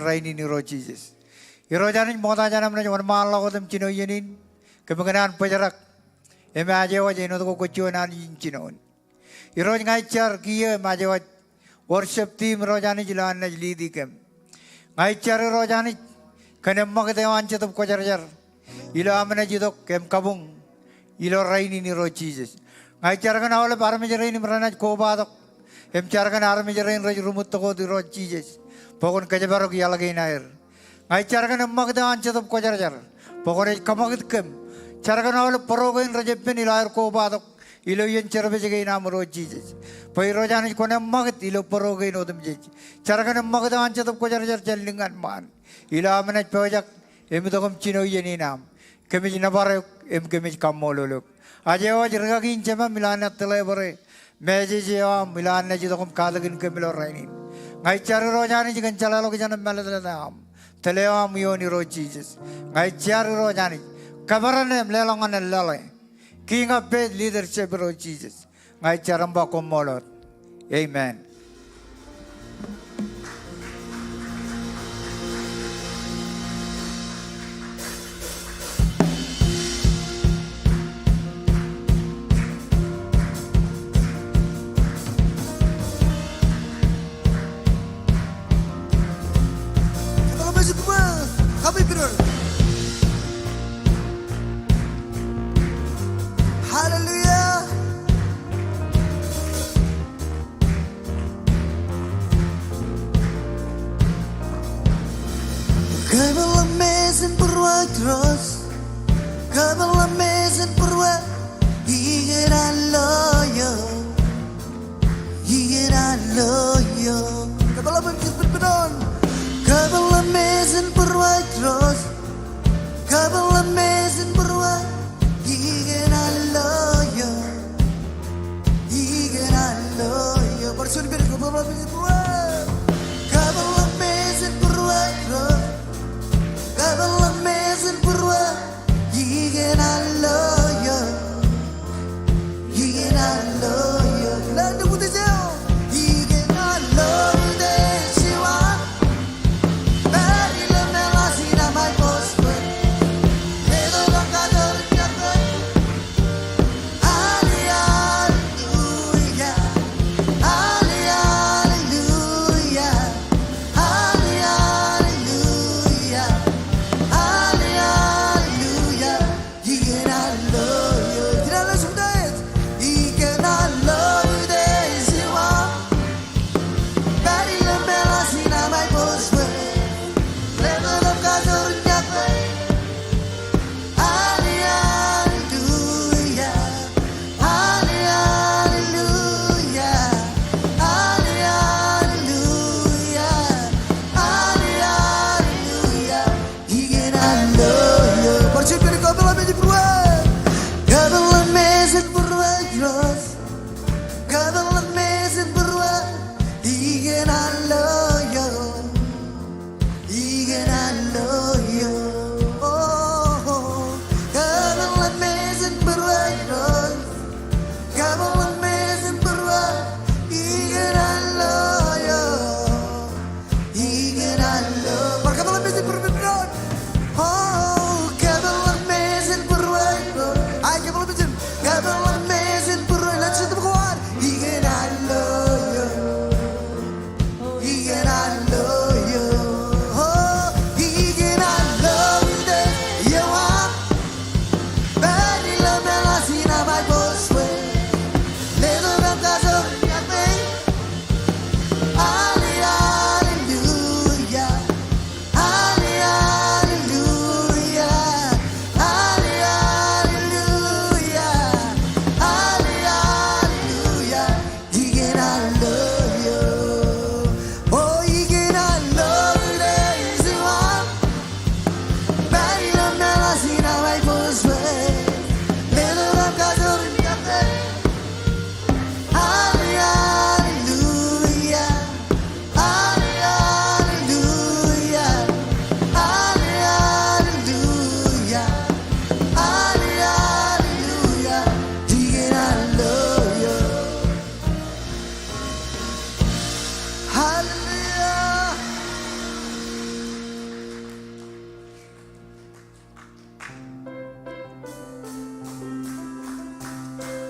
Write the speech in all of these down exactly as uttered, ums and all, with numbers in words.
rainin Irooj Jisōs. Irooj Anij ṃokta jān am naaj wōnṃaanḷọk wōt im jino iien in, kōm kōṇaan bōjrak im aje waj āinwōt ko kwōj juon Anij in jinoin. Irooj, ña ij jar kiiō im aje waj worship team Irooj Anij ilo an naaj lead e kōm. Ña ij jar Irooj Anij kōn eṃṃakūt eo an Jetōb Kwōjarjar ilo am naaj itok im kabuñ ilo rainin Irooj Jisōs. Ña ij jar kōn aolep armej rein im renaaj kobatok im jar kōn armej rein rej ruṃwij tok wōt Irooj Jisōs bwe kwōn kōjparok iaḷ kein aer. Ña ij jar kōn eṃṃakūt eo an Jetōb Kwōjarjar bwe kwōnaaj kōṃakūt kōm. Jar kōn aolep bōro kein rej epen ilo aer kobatok ilo iien service kein aṃ Irooj Jisōs bwe Irooj Anij kwōn eṃṃakūt ilo bōro kein otemjej. Jar kōn eṃṃakūt eo an Jetōb Kwōjarjar jān lōñ ñan ṃaan ilo am naaj pojak im itok im jino iien in aṃ. Kōmij nōbar eok im kōmij kaṃṃoolol eok. Aje waj rikaki in Jemām ilo an naaj tōḷe bōre message eo aṃ ilo an naaj itok im katakin kōm ilo rainin. Ña ij jar Irooj Anij kōn jeḷāḷọkjeṇ jān mālōtlōt eo aṃ, tōl eo aṃ ioon Irooj Jisōs. Ña ij jar Irooj Anij kōperan im leḷọk ñan laḷ e, King of Faith, Leadership Irooj Jisōs. Ña ij jar im ba koṃṃool wōt. Amen. Hallelujah. Kōpeḷḷọk mejān būruō Irooj. Kōpeḷḷọk mejān būruō. Ikōṇaan lo eok. Ikōṇaan lo eok. Kōpeḷḷọk mejān būruō. Kōpeḷḷọk mejān būruō Irooj. Kōpeḷḷọk mejān būruō. Ikōṇaan lo eok. Ikōṇaan lo eok. Bar juon pād, kōpeḷḷọk mejān būruō. Kōpeḷḷọk mejān būruō Irooj. Kōpeḷḷọk mejān būruō. Ikōṇaan lo eok. Ikōṇaan lo eok.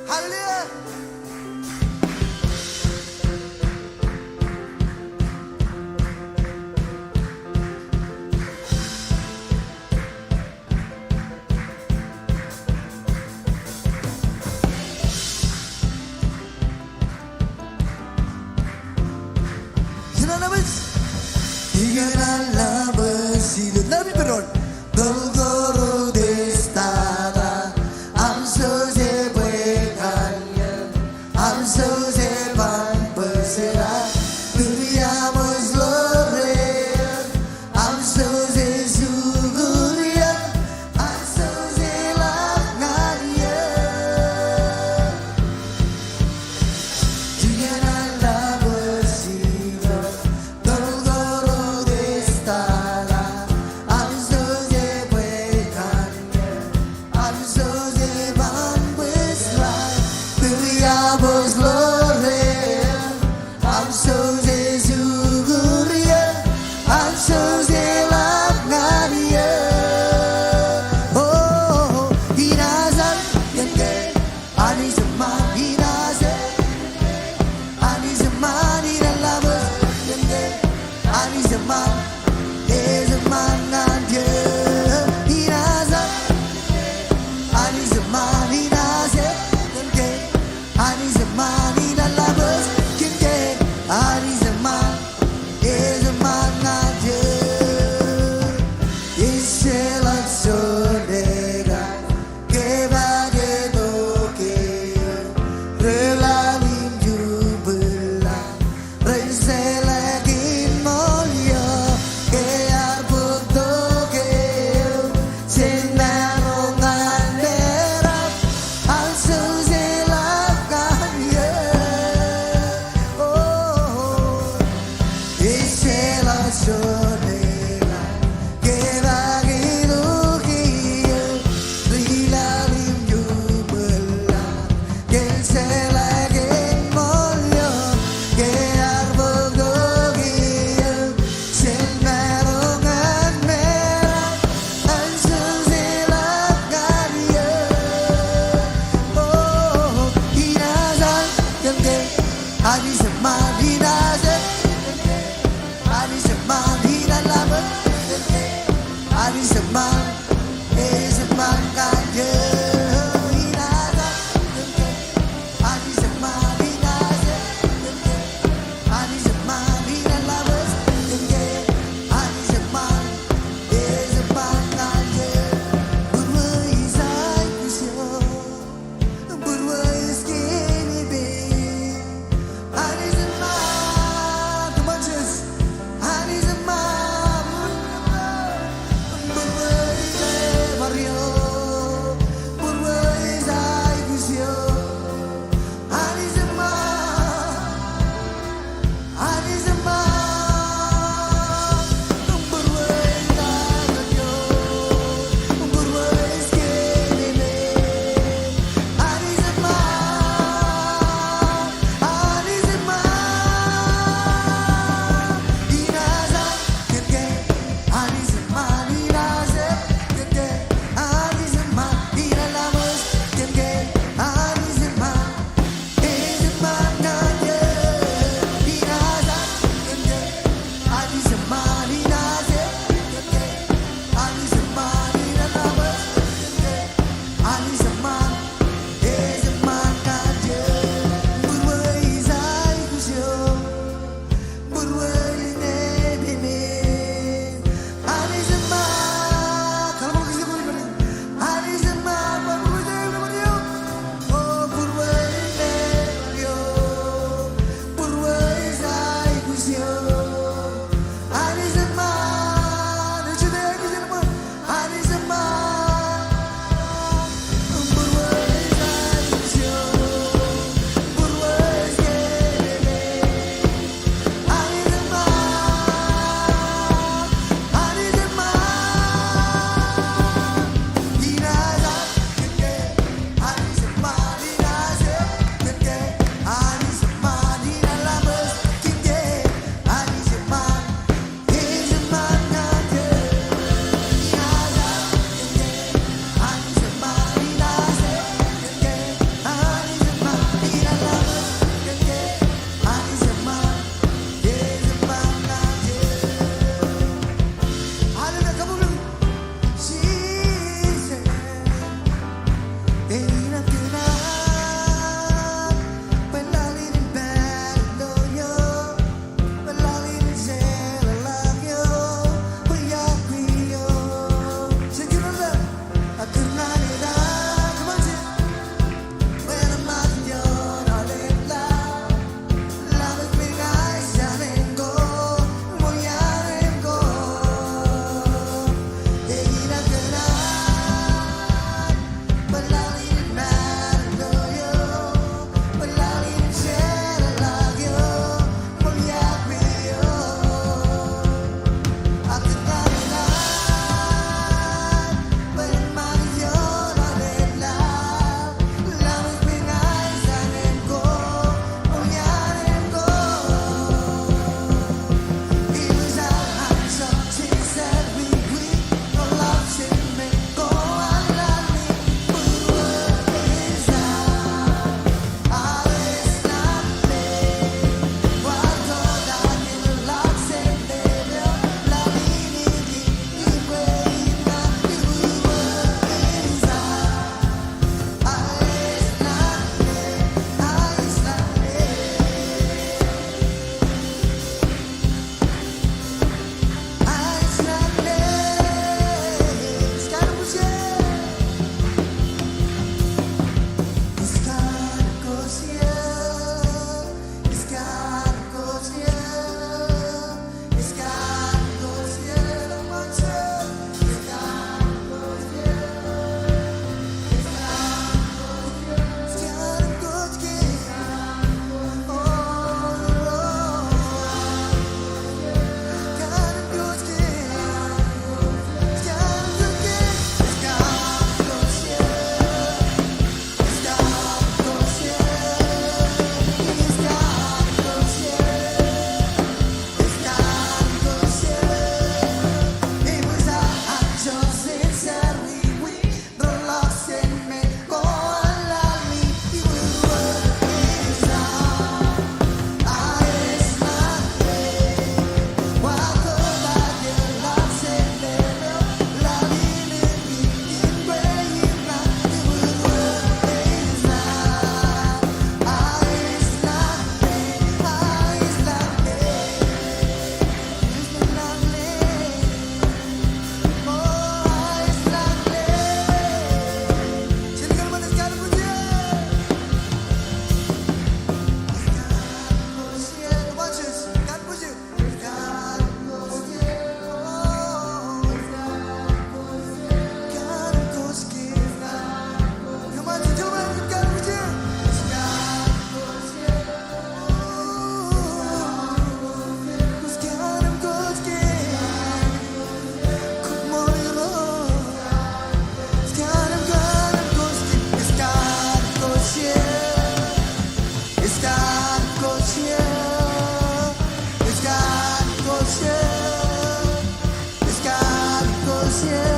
Hallelujah. Ikōṇaan laṃōj. Ikōṇaan laṃōj ilo, ḷalem ippān doon. Toḷ ko ruo, testata, aṃ soje bwe kañin, aṃ soje ban bōjrak, tūriaṃōj ḷoor eō, aṃ soje jukūr eō, aṃ soje ḷak ñan eō. Ikōṇaan laṃōj ilo, toḷ ko ruo, testata, Hallelujah.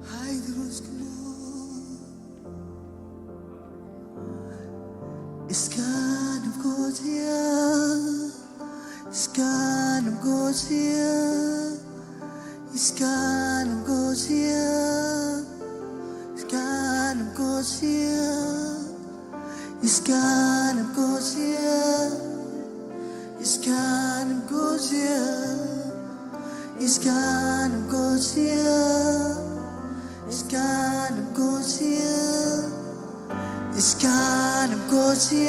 Hai, Dios, come on. Iskaanōm kōj iiō. Iskaanōm kōj iiō. Iskaanōm kōj iiō. Iskaanōm kōj iiō. Iskaanōm kōj iiō. Iskaanōm kōj iiō. Iskaanōm kōj iiō. Iskaanōm kōj iiō. Iskaanōm kōj iiō. Iskaanōm kōj iiō. Iskaanōm kōj iiō.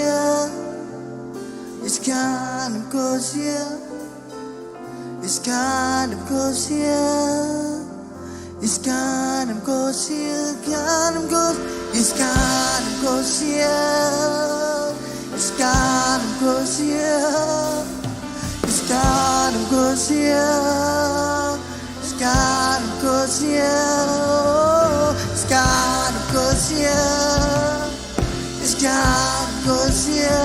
Iskaanōm kōj iiō. Iskaanōm kōj. Iskaanōm kōj iiō. Iskaanōm kōj iiō. Iskaanōm kōj iiō. Iskaanōm kōj iiō. Iskaanōm kōj iiō. Iskaanōm kōj iiō.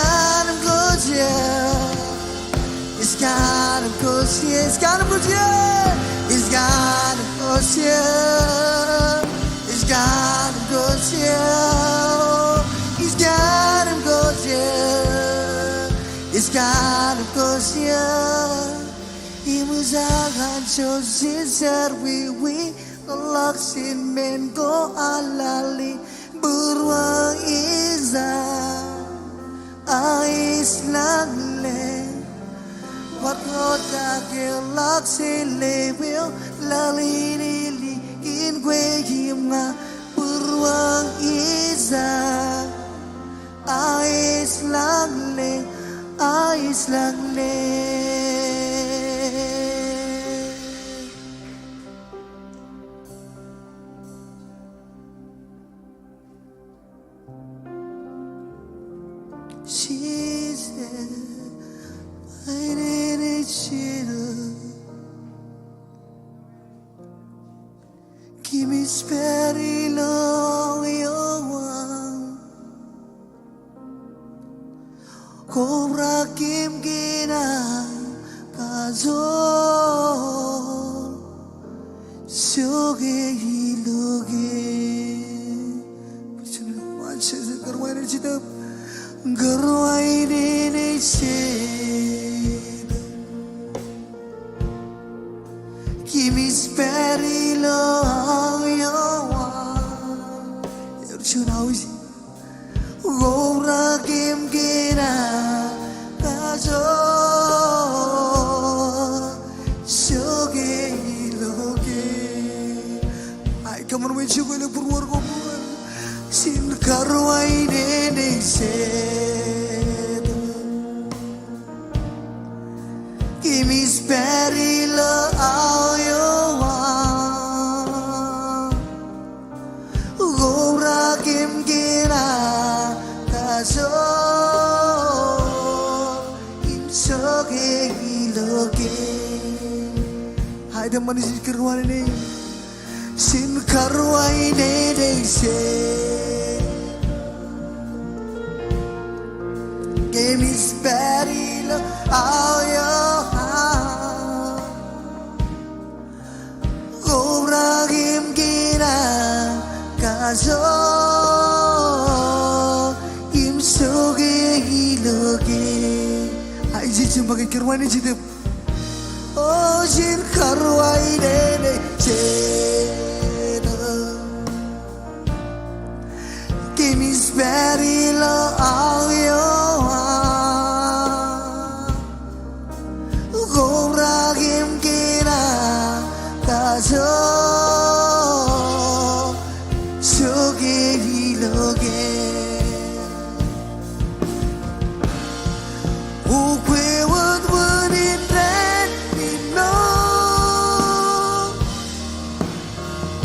Iskaanōm kōj iiō. Iskaanōm kōj iiō. Iskaanōm kōj iiō. Iskaanōm kōj iiō. Iskaanōm kōj iiō. Iskaanōm kōj iiō. Iskaanōm kōj iiō. Im ijjab anjọ jejjatwiwi ḷọk jān men ko alali būruō ijjab. Ij lañ lōñ wōt eo ta ke ḷọk jān lepeo laḷ in ilikin kwe im ña būruō ijjab. Ij lañ lōñ, ij lañ lōñ. Jisōs, aenōṇō Jisōs. Kōmij pād ilo iowaṃ. Kobrak im kōṇaan kajoor. Jokwe ilo ke. Kōruwainene Jetōb. Kōmij pād ilo aō iowaṃ. Ewōr juon aō ijin. Kobrak im kōṇaan kajoor. Jokwe ilo ke. Ae kōṃṃan bwe jokwe ilo būruōd ko būruōd. Jen kōruwainene Jetōb. Kōmij pād ilo aō iowaṃ. Kobrak im kōṇaan kajoor. Im jokwe ilo ke. Ae kōṃṃan ijin kōruwainene. Jen kōruwainene Jetōb. Kōmij pād ilo aō iowaṃ. Kobrak im kōṇaan kajoor. Im jokwe ilo ke. Ae ijin, jen ba ke, kōruwainene Jetōb. O jen kōruwainene Jetōb. Kōmij pād ilo aō iowaṃ. Ukwe wōt wūnin dān innām,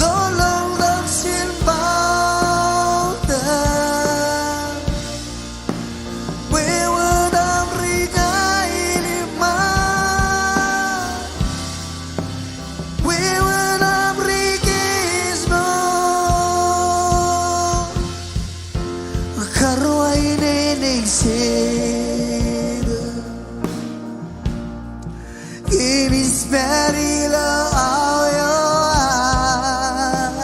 tōl ḷọk tok jilbaote. Ukwe wōt aṃ ri kailiṃa, ukwe wōt aṃ ri kein ṃool. Karuwainene Jetōb, kōmij pād ilo aō eo aṃ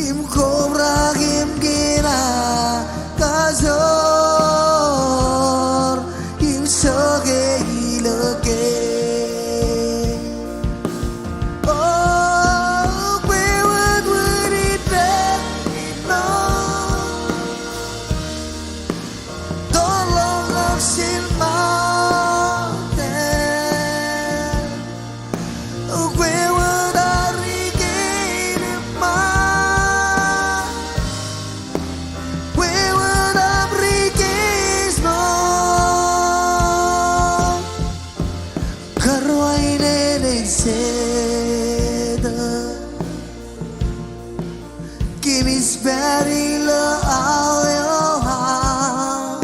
im kobrak im kōṇaan kajoor im joke ilo kein. O, ukwe wōt wūnin dān innām, tōl ḷọk tok jilbaote. Ukwe wōt aṃ ri kailiṃa, ukwe wōt aṃ ri kein ṃool. Karuwainene Jetōb, kōmij pād ilo aō eo aṃ,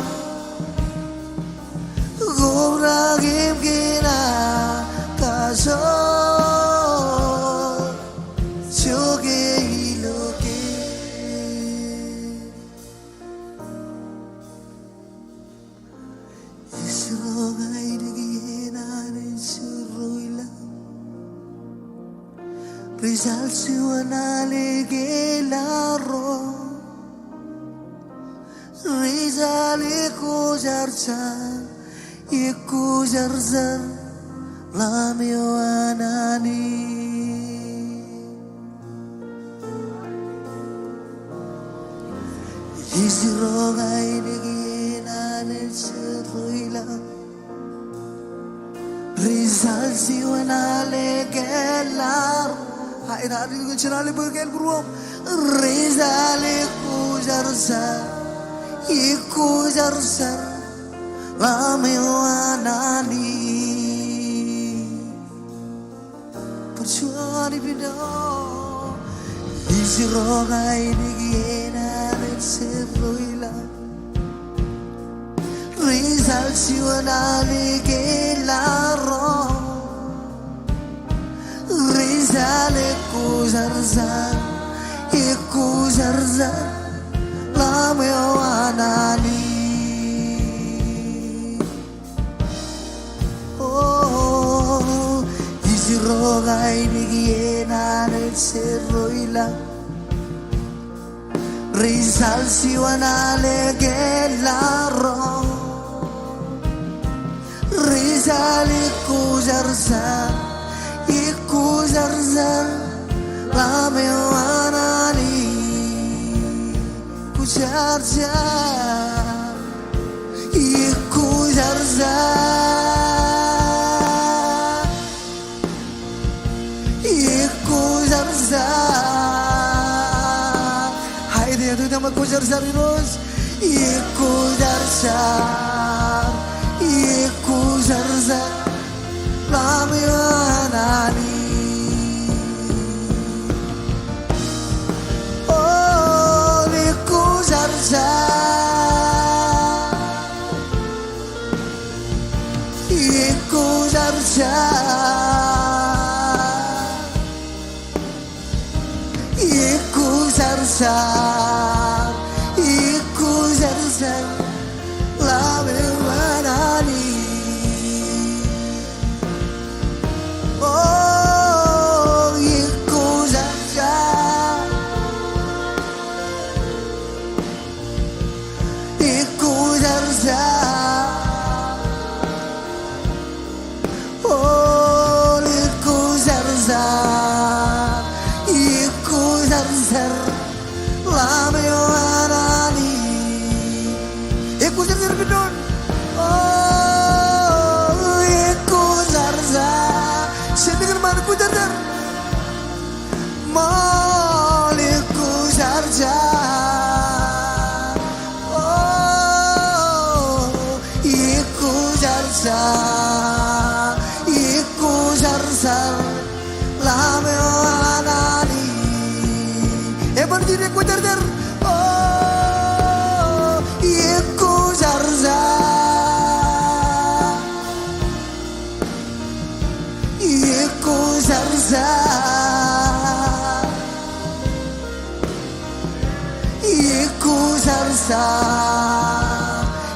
kobrak im kōṇaan kajoor, joke ilo kein. Ijirok ainikien an ejirro ilañ, ri jaḷ juon alen ke laḷ ro, ri jaḷ ekkojarjar, ekkojarjar Lamb eo an Anij. Ijirok ainikien an ejirro ilañ, ri jaḷ juon alen ke laḷ ro. Ri jaḷ ekkojarjar, ekkojarjar Lamb eo an Anij. Bwe juon ippān, ijirok ainikien an ejirro ilañ, ri jaḷ juon alen ke laḷ ro, ri jaḷ ekkojarjar, ekkojarjar Lamb eo an Anij. O, ijirok ainikien an ejirro ilañ, ri jaḷ juon alen ke laḷ ro, ri jaḷ ekkojarjar, ekkojarjar Lamb eo an Anij. Ekkojarjar, ekkojarjar, ekkojarjar. Ej, ej, ej, ekkojarjar Irooj. Ekkojarjar, ekkojarjar Lamb eo an Anij. O, ekkojarjar, ekkojarjar, ekkojarjar, ekkojarjar Lamb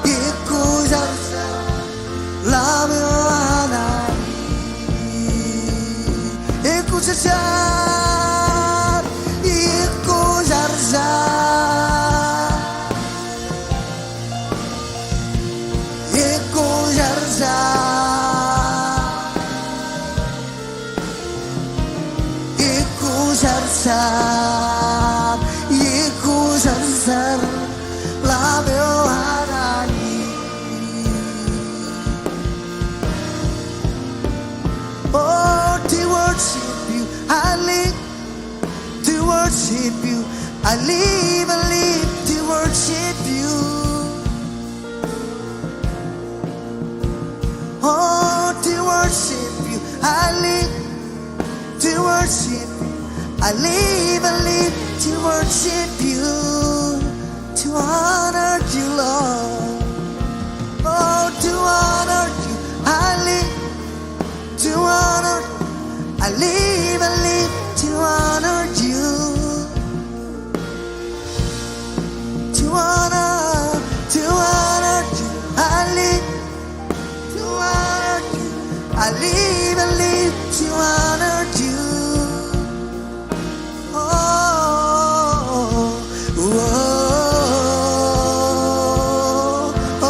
Ekwe jar jar, Ḷaṃ eo an Anij. Ekwe jar jar, ekwe jar jar. Ekwe jar jar. Ekwe jar jar, ekwe jar jar, Ḷaṃ eo an Anij. Oh, to worship you, I live. To worship you, I live, I live to worship you. Oh, to worship you, I live. To worship you, I live, I live to worship you. To honor you, Lord. Oh, to honor you, I live. To honor, I live, I live to honor you. To honor, to honor you, I live. To honor you, I live, I live to honor you. Oh, oh, oh, oh.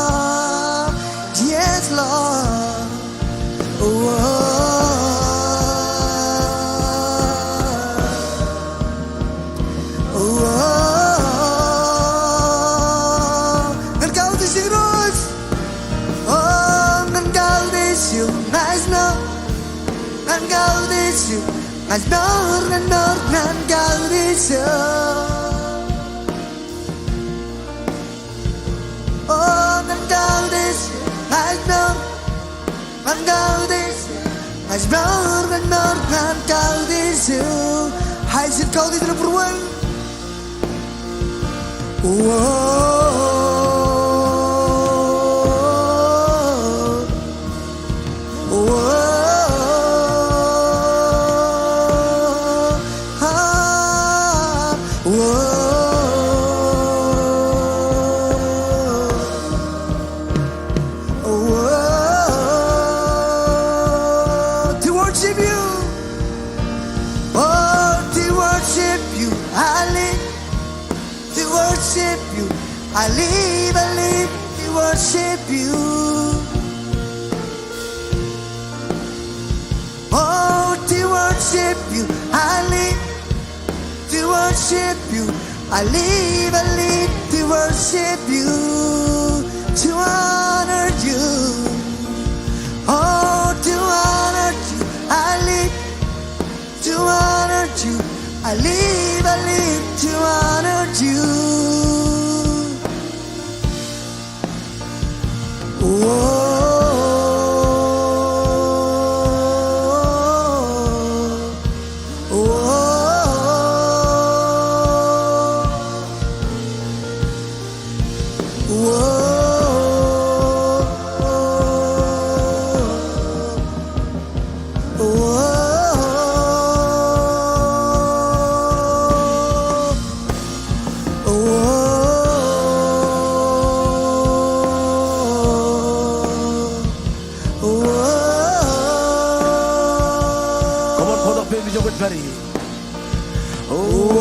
Whoa, yes, Lord. Whoa, whoa. Ñan kautiej eok Irooj. O, ñan kautiej eok, ña ij mour. Ñan kautiej eok, ña ij mour, ñan mour, ñan kautiej eok. O, ñan kautiej eok, ña ij mour. Ñan kautiej eok, ña ij mour, ñan mour, ñan kautiej eok. Ij jab kautiej ilo būruon. Whoa. Whoa. Ah. Whoa. Whoa. To worship you. Oh, to worship you, I live. To worship you, I live, I live to worship you. Oh, to worship you, I live. To worship you, I live, I live to worship you. To honor you. Oh, to honor you, I live. To honor you, I live, I live to honor you. Whoa, whoa. Whoa. Whoa. Whoa. Whoa. Come on, bōktok pepe ijo kwōj pād ie. Oh, oh, oh.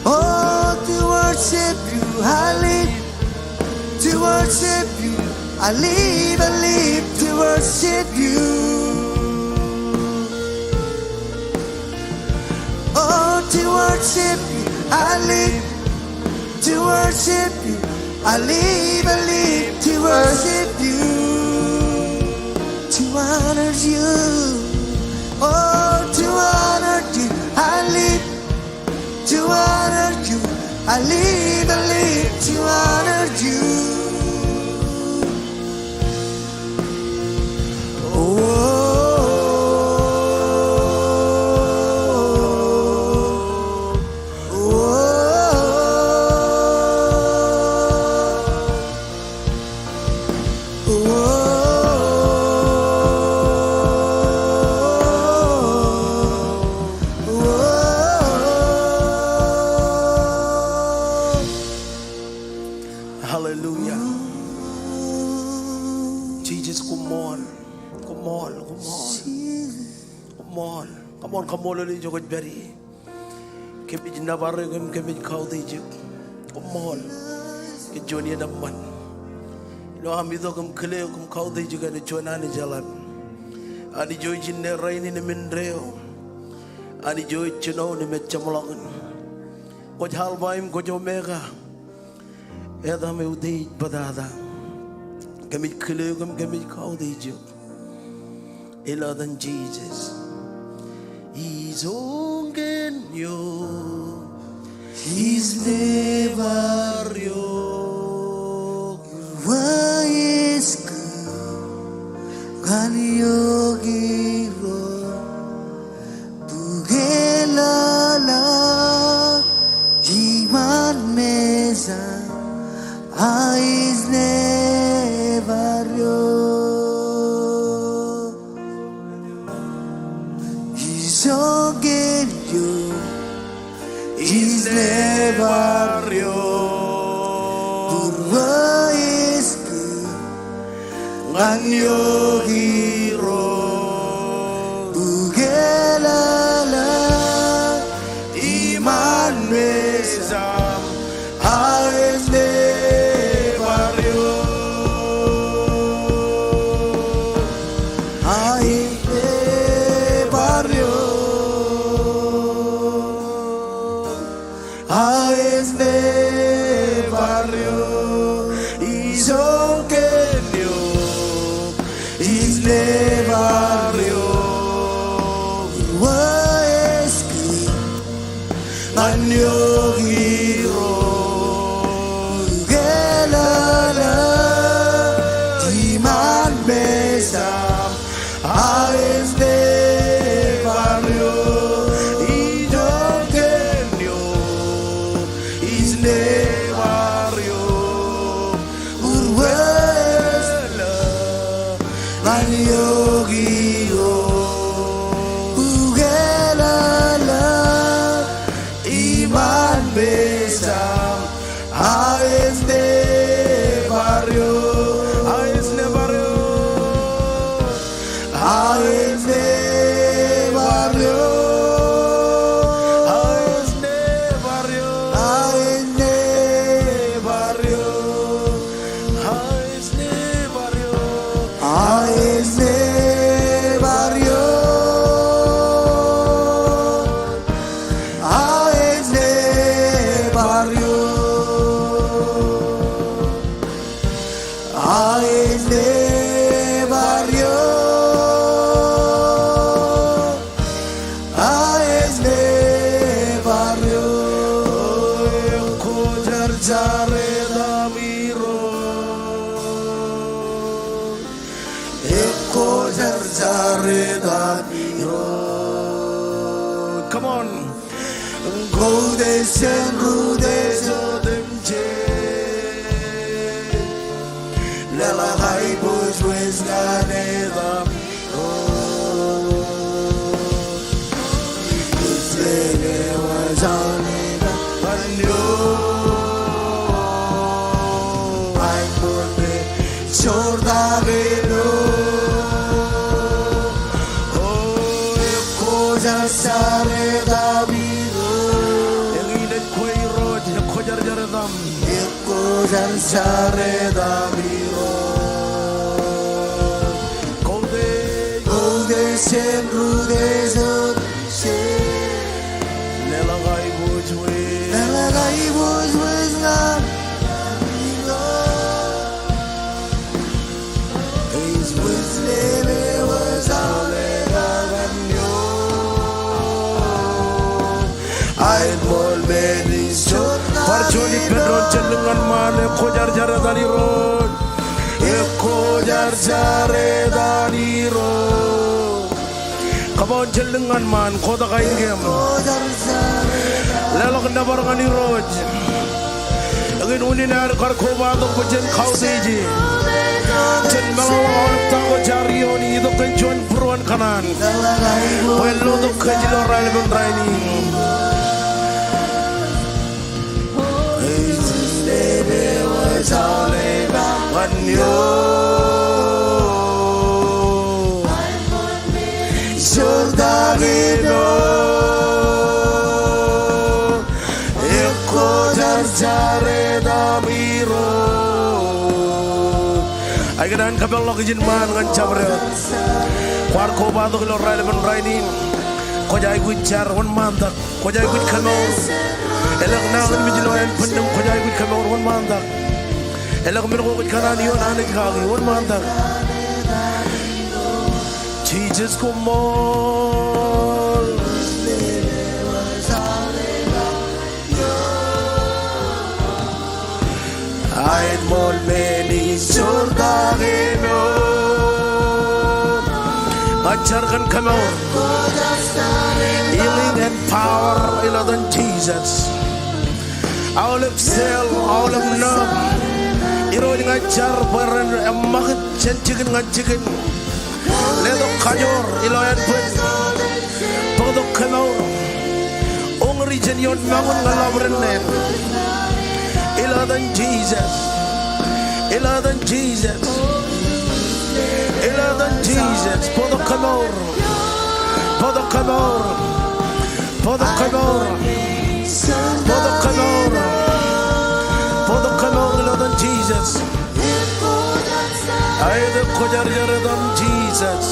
Oh, to worship you, I live. To worship you, I live, I live to worship you. Oh, to worship you, I live. To worship you, I live, I live to worship you. To honor you, oh, to honor you, I live. To honor you, I live, I live to honor you. Oh, oh, oh. Hallelujah. Jisōs, koṃṃool, koṃṃool, koṃṃool. Koṃṃool. Come on, kaṃṃoolol e ijo kwōj pād ie. Kōmij nōbar eok im kōmij kautiej eok. Koṃṃool. Kōn juon iien eṃṃan ilo am itok im kile eok im kautiej eok ñan juon Anij eḷap. Anij eo ej inne, rainin im indeeo. Anij eo ej jinoin im ej jeṃḷọkin. Kwōj Alpha im kwōj Omega. Etaṃ eutiej bōtata. Kōmij kile eok im kōmij kautiej eok. Ilo etan Jisōs. Ijoñ kōn eok ij nebar eok. Wōj kōn ñan eok Irooj. Bukwi ḷōḷḷap iṃaan mejaṃ, a ij nebar eok. Ijoñ kōn eok ij nebar eok. Bur wōj kōn ñan eok Irooj. Bukwi ḷōḷḷap iṃaan mejaṃ, a ij nebar eok. A ij nebar eok. A ij nebar eok, ijoñ kōn eok ij nebar eok. Wōj kōn ñan eok Irooj. Bukwi ḷōḷḷap iṃaan mejaṃ, a ij nebar eok. Ijoñ kōn eok ij nebar eok. Bur wōj ḷōḷḷap ñan eok Irooj. Bukwi ḷōḷḷap iṃaan mejaṃ, a ij nebar eok. A ij nebar eok. A ij nebar eok. A ij nebar eok. A ij nebar eok. A ij nebar eok. A ij nebar eok. A ij nebar eok. A ij nebar eok. A ij nebar eok. Ekwōjarjar etaṃ Irooj. Ekwōjarjar etaṃ Irooj. Come on. Koutiej jān rūtiej otemjej. Leḷọk aiboojoj ñan etaṃ Irooj. Ij lele wōj aolep ñan eok. Aiboojoj. Jortak ilo. O, ekwōjarjar etaṃ Irooj. Eñin ej kwe Irooj, ekwōjarjar etaṃ. Ekwōjarjar etaṃ Irooj. Koutiej. Koutiej jān rūtiej otemjej. Leḷọk aiboojoj. Leḷọk aiboojoj ñan Irooj. Ij lele wōj aolep ñan eok. Aet ṃool men ij jortak. Bar juon ippān doon, jen lōñ ñan ṃaan, ekwōjarjar etaṃ Irooj. Ekwōjarjar etaṃ Irooj. Come on, jen lōñ ñan ṃaan, kotak ainikiōṃ. Leḷọk nōbar ñan Irooj. Eñin unin aer kar kobatok bwe jen kautiej e. Jen meḷọkḷọk aolep ta ko jaar ioon itok kōn juon būruon kōṇaan. Bwe en lotok kōj ilo raelepen rainin. ñan eō. Jortakin eō. Ekkojarjar etaṃ Irooj. Ikōṇaan kōpeḷḷọk ijin ṃaan ñan jabdewōt. Kwaar kobatok ilo raelepen rainin. Kwōj aikuj jar, wōnṃaantak. Kwōj aikuj kemour. Elōñ nañinmej ilo ānbwinnem, kwōj aikuj kemour, wōnṃaantak. Elōñ men ko kwōj kōṇaan ioon Anij kaki, wōnṃaantak. Jisōs koṃṃool. Aet ṃool men in jortakin eō. Ña ij jar kōn kemour. Healing and power ilo etan Jisōs. Aolep cell, aolep nerve. Irooj ña ij jar bwe ren eṃṃakūt jān jikin ñan jikin. Letok kajoor ilo ānbwin. Bōktok kemour. Uñūri jān ioon ṃōñūn ñan lọpiden neen. Ilo etan Jisōs. Ilo etan Jisōs. Ilo etan Jisōs. Bōktok kemour. Bōktok kemour. Bōktok kemour. Bōktok kemour. Bōktok kemour ilo etan Jisōs. Aet kwōjarjar etan Jisōs.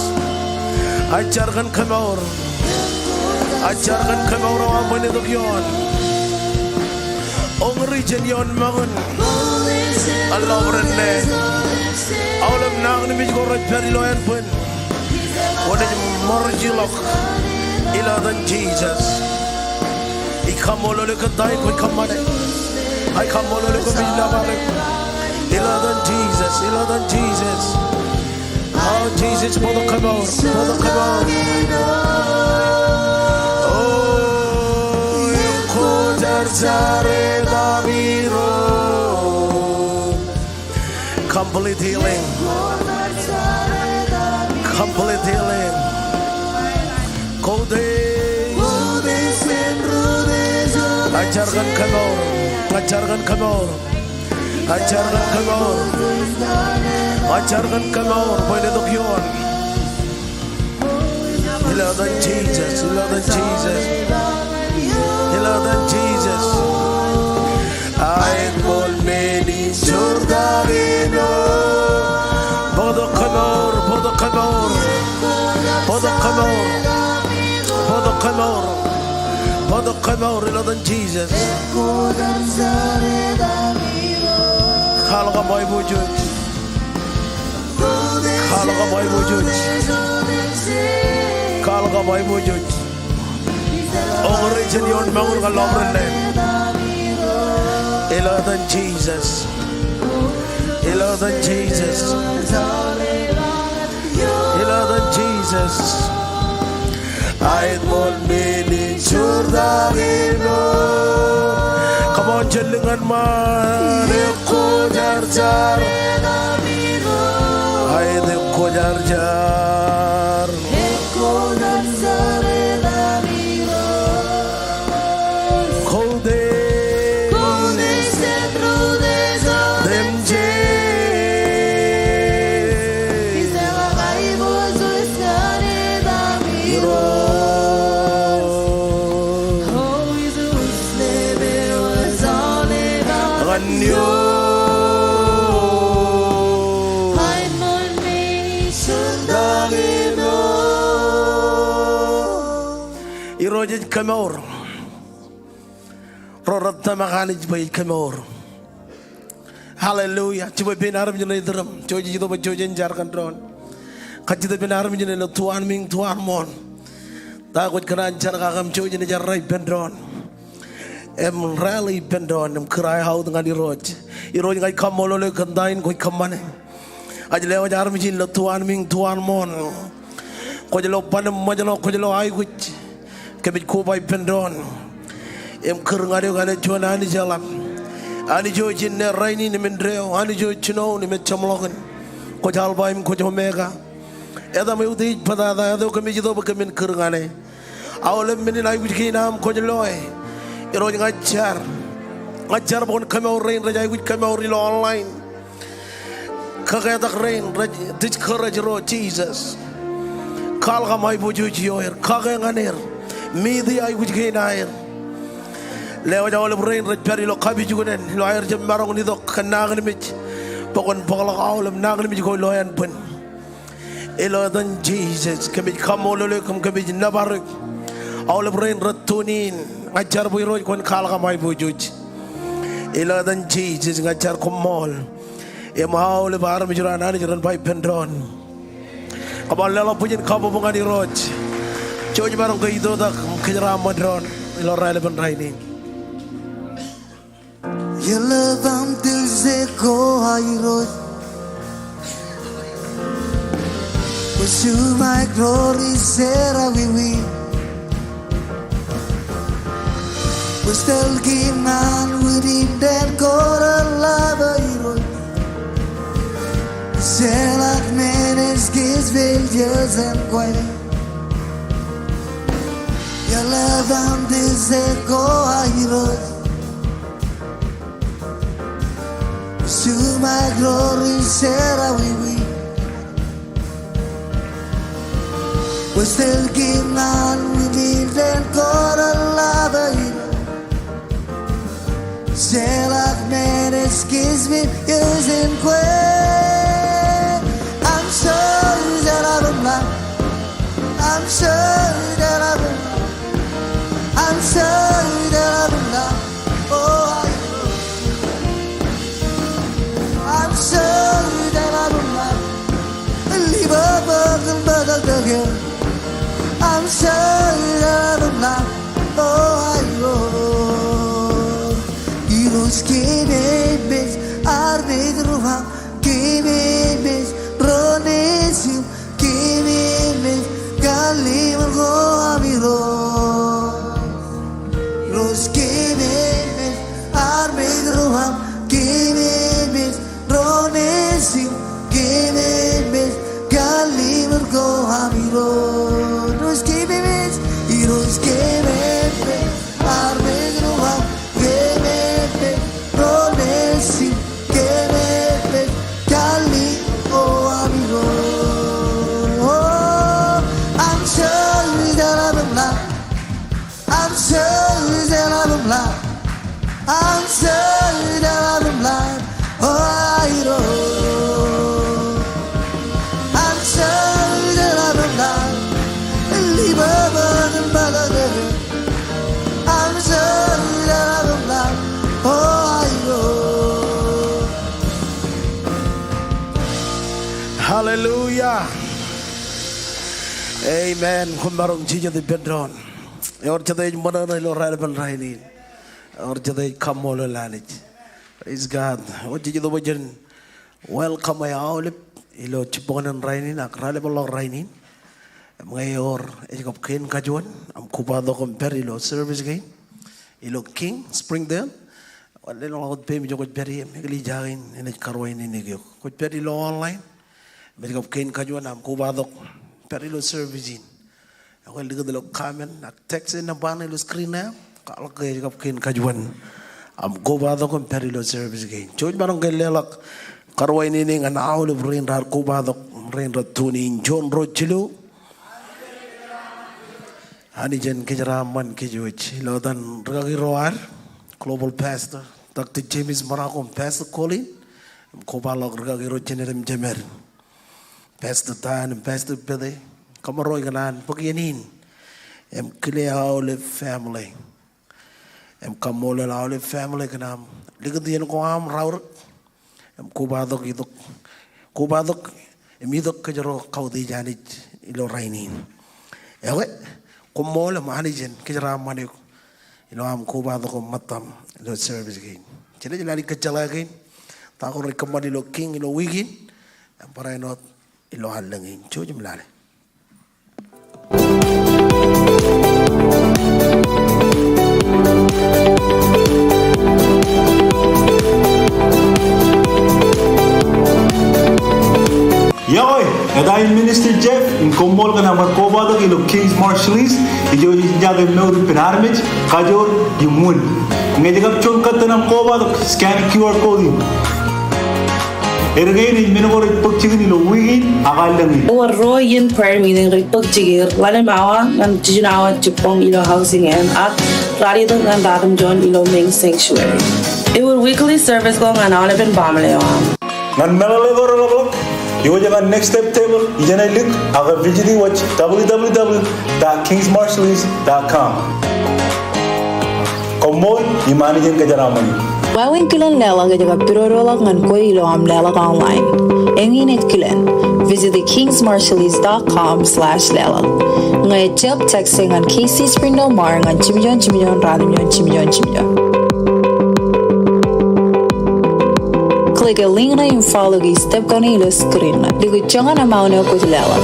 Ij jar kōn kemour. Ij jar kōn kemour eo aṃ bōk itok ioon. Uñūri jān ioon ṃōñūn ñan lọpiden neen. Aolep nañinmej ko rej pād ilo ānbwin. Kwōnaaj ṃōrjilọk ilo etan Jisōs. Ij kaṃṃoolol eok kōn ta in kwōj kōṃṃane. Ij kaṃṃoolol eok kōmij nōbar eok. Ilo etan Jisōs, ilo etan Jisōs. O Jisōs, bōktok kemour, bōktok kemour. O, ekkojarjar etaṃ Irooj. Complete healing. Complete healing. Koutiej. Ij jar kōn kemour. Ij jar kōn kemour. Ij jar kōn kemour. Ij jar kōn kemour bwe en itok ioon. Ilo etan Jisōs, ilo etan Jisōs. Ilo etan Jisōs. Aet ṃool men in jortakin eō. Bōktok kemour, bōktok kemour. Bōktok kemour. Bōktok kemour. Bōktok kemour ilo etan Jisōs. Kwaḷọk aṃ aiboojoj. Kwaḷọk aṃ aiboojoj. Kwaḷọk aṃ aiboojoj. Uñūri jān ioon ṃōñūn ñan lọpiden neen. Ilo etan Jisōs. Ilo etan Jisōs. Ilo etan Jisōs. Aet ṃool men in jortakin eō. Come on, jellōñ ñan ṃaan. Ekkojarjar. Aet ekkojarjar. Koutiej. Koutiej jān rūtiej. Im jej. Irooj. Ñan eō. Irooj ej kemour. Ro rej tōmak Anij bwe ej kemour. Hallelujah. Jibwe pein armej ṇe iturūṃ. Jouj ej itok bwe jouj en jar kōn doon. Kajjitōk pein armej ṇe ilo tu anmiiñ, tu anmooṇ. Ta kwōj kōṇaan jar kake im jouj en jar ippān doon. Im rally ippān doon im cry out ñan Irooj. Irooj, ña ij kaṃṃoolol eok kōn ta in kwōj kōṃṃane. Ij lewōj armej in ilo tu anmiiñ, tu anmooṇ. Kwōj lo ban im ṃōjṇọ, kwōj lo aikuj. Kōmij koba ippān doon im kūr ñan eok āinwōt juon Anij eḷap. Anij eo ej inne, rainin im indeeo, Anij eo ej jinoin im ej jeṃḷọkin. Kwōj Alpha im kwōj Omega. Etaṃ eutiej bōtata, eto kōmij itok bwe kōmin kūr ñan e. Aolep men in aikuj kein aṃ kwōj loe. Irooj, ña ij jar. Ña ij jar bwe kwōn kamour rein rej aikuj kamour ilo online. Kaketak rein rej discourage ro, Jisōs. Kwaḷọk aṃ aiboojoj ioer, kake ñan er, meet e aikuj kein aer. Lewōj aolep rein rej pād ilo kapijuknen ilo aer jab maroñ in itok kōn nañinmej, bwe kwōn bōkḷọk aolep nañinmej ko ilo ānbwin. Ilo etan Jisōs, kōmij kaṃṃoolol eok im kōmij nōbar eok. Aolep rein rej tune in, ña ij jar bwe Irooj kwōn kwaḷọk aṃ aiboojoj. Ilo etan Jisōs ña ij jar, koṃṃool. Im aolep armej ro an Anij ren ba ippān doon, kōṃṃan leḷọk bwijin kabbokbok ñan Irooj. Jouj maroñ ke itoitak im kōjeraaṃṃan doon ilo raelepen rainin. Eḷap aṃ tūse ko aō Irooj. Kwō juṃaik ro ri jerọwiwi. Kwō stōl kōm ñan wūnin dān ko reḷap aō Irooj. Jeḷak men ej kōjepel jān kwe. Eḷap aṃ tūse ko aō Irooj. Juṃaik ro ri jerọwiwi. Kwō stōl kōm ñan wūnin dān ko reḷap aō Irooj. Jeḷak men ej kōjepel jān kwe. Aṃ jeḷā im ḷap. Aṃ jeḷā im ḷap. Aṃ jeḷā im ḷap. O aō Irooj. Aṃ jeḷā im ḷap. Libabak im bōtōktōk eō. Aṃ jeḷā im ḷap. O aō Irooj. Irooj, kememej armej ro aṃ. Kememej ro nejūṃ. Kememej kallimur ko aṃ Irooj. Irooj, kememej armej ro aṃ. Kememej ro nejūṃ. Kememej kallimur ko aṃ Irooj. Irooj, kememej. Irooj, kememej armej ro aṃ. Kememej ro nejūṃ. Kememej kallimur ko aṃ Irooj. Aṃ jeḷā im ḷap. Aṃ jeḷā im ḷap. Aṃ jeḷā im ḷap. O aō Irooj. Aṃ jeḷā im ḷap. Libabak im bōtōktōk eō. Aṃ jeḷā im ḷap. O aō Irooj. Hallelujah. Amen. Koṃ maroñ jijet ippān doon. Ewōr jet ej ṃōṇōṇō ilo raelepen rainin. Ewōr jet ej kaṃṃoolol Anij. Praise God. Ewōr jet ej itok bwe jen welcome e aolep ilo jibboñōn rainin ak raelepen ḷọk rainin. Im ñe ewōr ej kab kein kajuon aṃ kobatok im pād ilo service kein ilo King Springdale, lelōñḷọk wōt peiṃ ijo kwōj pād ie im eklejia kein enaaj karuwainene eok. Kwōj pād ilo online im ej kab kein kajuon aṃ kobatok pād ilo service in. Ekwe, likūt ilo comment ak text e nōṃba ṇe ilo screen eo. Kwaḷọk ke ej kab kein kajuon aṃ kobatok im pād ilo service kein. Jouj maroñ ke leḷọk karuwainene ñan aolep rein raar kobatok, rein rej tune in. Juon, ruo, jilu. Anij en kōjeraaṃṃan kōj wōj. Ilo etan rikaki ro ad, Global Pastor Doctor James Marocco im Pastor Colin, im kobaḷọk rikaki ro jined im jemed, Pastor Dan im Pastor Pete, kōṃro ikōṇaan bōk iien in im kile aolep family. Im kaṃṃoolol aolep family kōn aṃ likūt iien ko aṃ raorōk im kobatok itok, kobatok im itok kōjro kautiej Anij ilo rainin. Ekwe, koṃṃool im Anij en kōjeraaṃṃan eok ilo aṃ kobatok im ṃōttaṃ ilo service kein. Jenaaj lale kōjjeḷā kein ta ko rej kōṃṃan ilo King ilo wiik in im barāinwōt ilo allōñ in. Jouj im lale. Iọkwe, Eta in Minister Jeff in koṃṃool kōn aṃ kobatok ilo King's Marshallese, ijo ej jake mour ippān armej, kajoor im wūn. Ñe ej kab juon kōttan aṃ kobatok, scan Q R code in. Erkein ej men ko rej bōk jikin ilo wiik in ak allōñ in. Ewōr ruo iien prayer meeting rej bōk jikier, ḷalem awa ñan jiljino awa jibboñ ilo housing eo, ak ralitōk ñan ratimjuon ilo main sanctuary. Ewōr weekly service ko ñan aolepen baaṃle eo aṃ. Ñan meḷeḷe ko reḷapḷọk, iwōj ñan Next Step Table, ijeṇe lik, ak visit website W W W dot kings marshallese dot com. Koṃṃool im Anij en kōjeraaṃṃan eok. Wāween kilen leḷọk ej kab pidodoḷọk ñan kwe ilo aṃ leḷọk online. Eñin ej kilen, visit kings marshallese dot com slash leḷọk. Ñe ejjab, text e ñan K C Springdale Mar ñan jimjuon jimjuon ratimjuon jimjuon jimjuon. Click e link ṇe im follow e step kaṇe ilo screen ṇe. Likūt joñan amount eo kwōj leḷọk.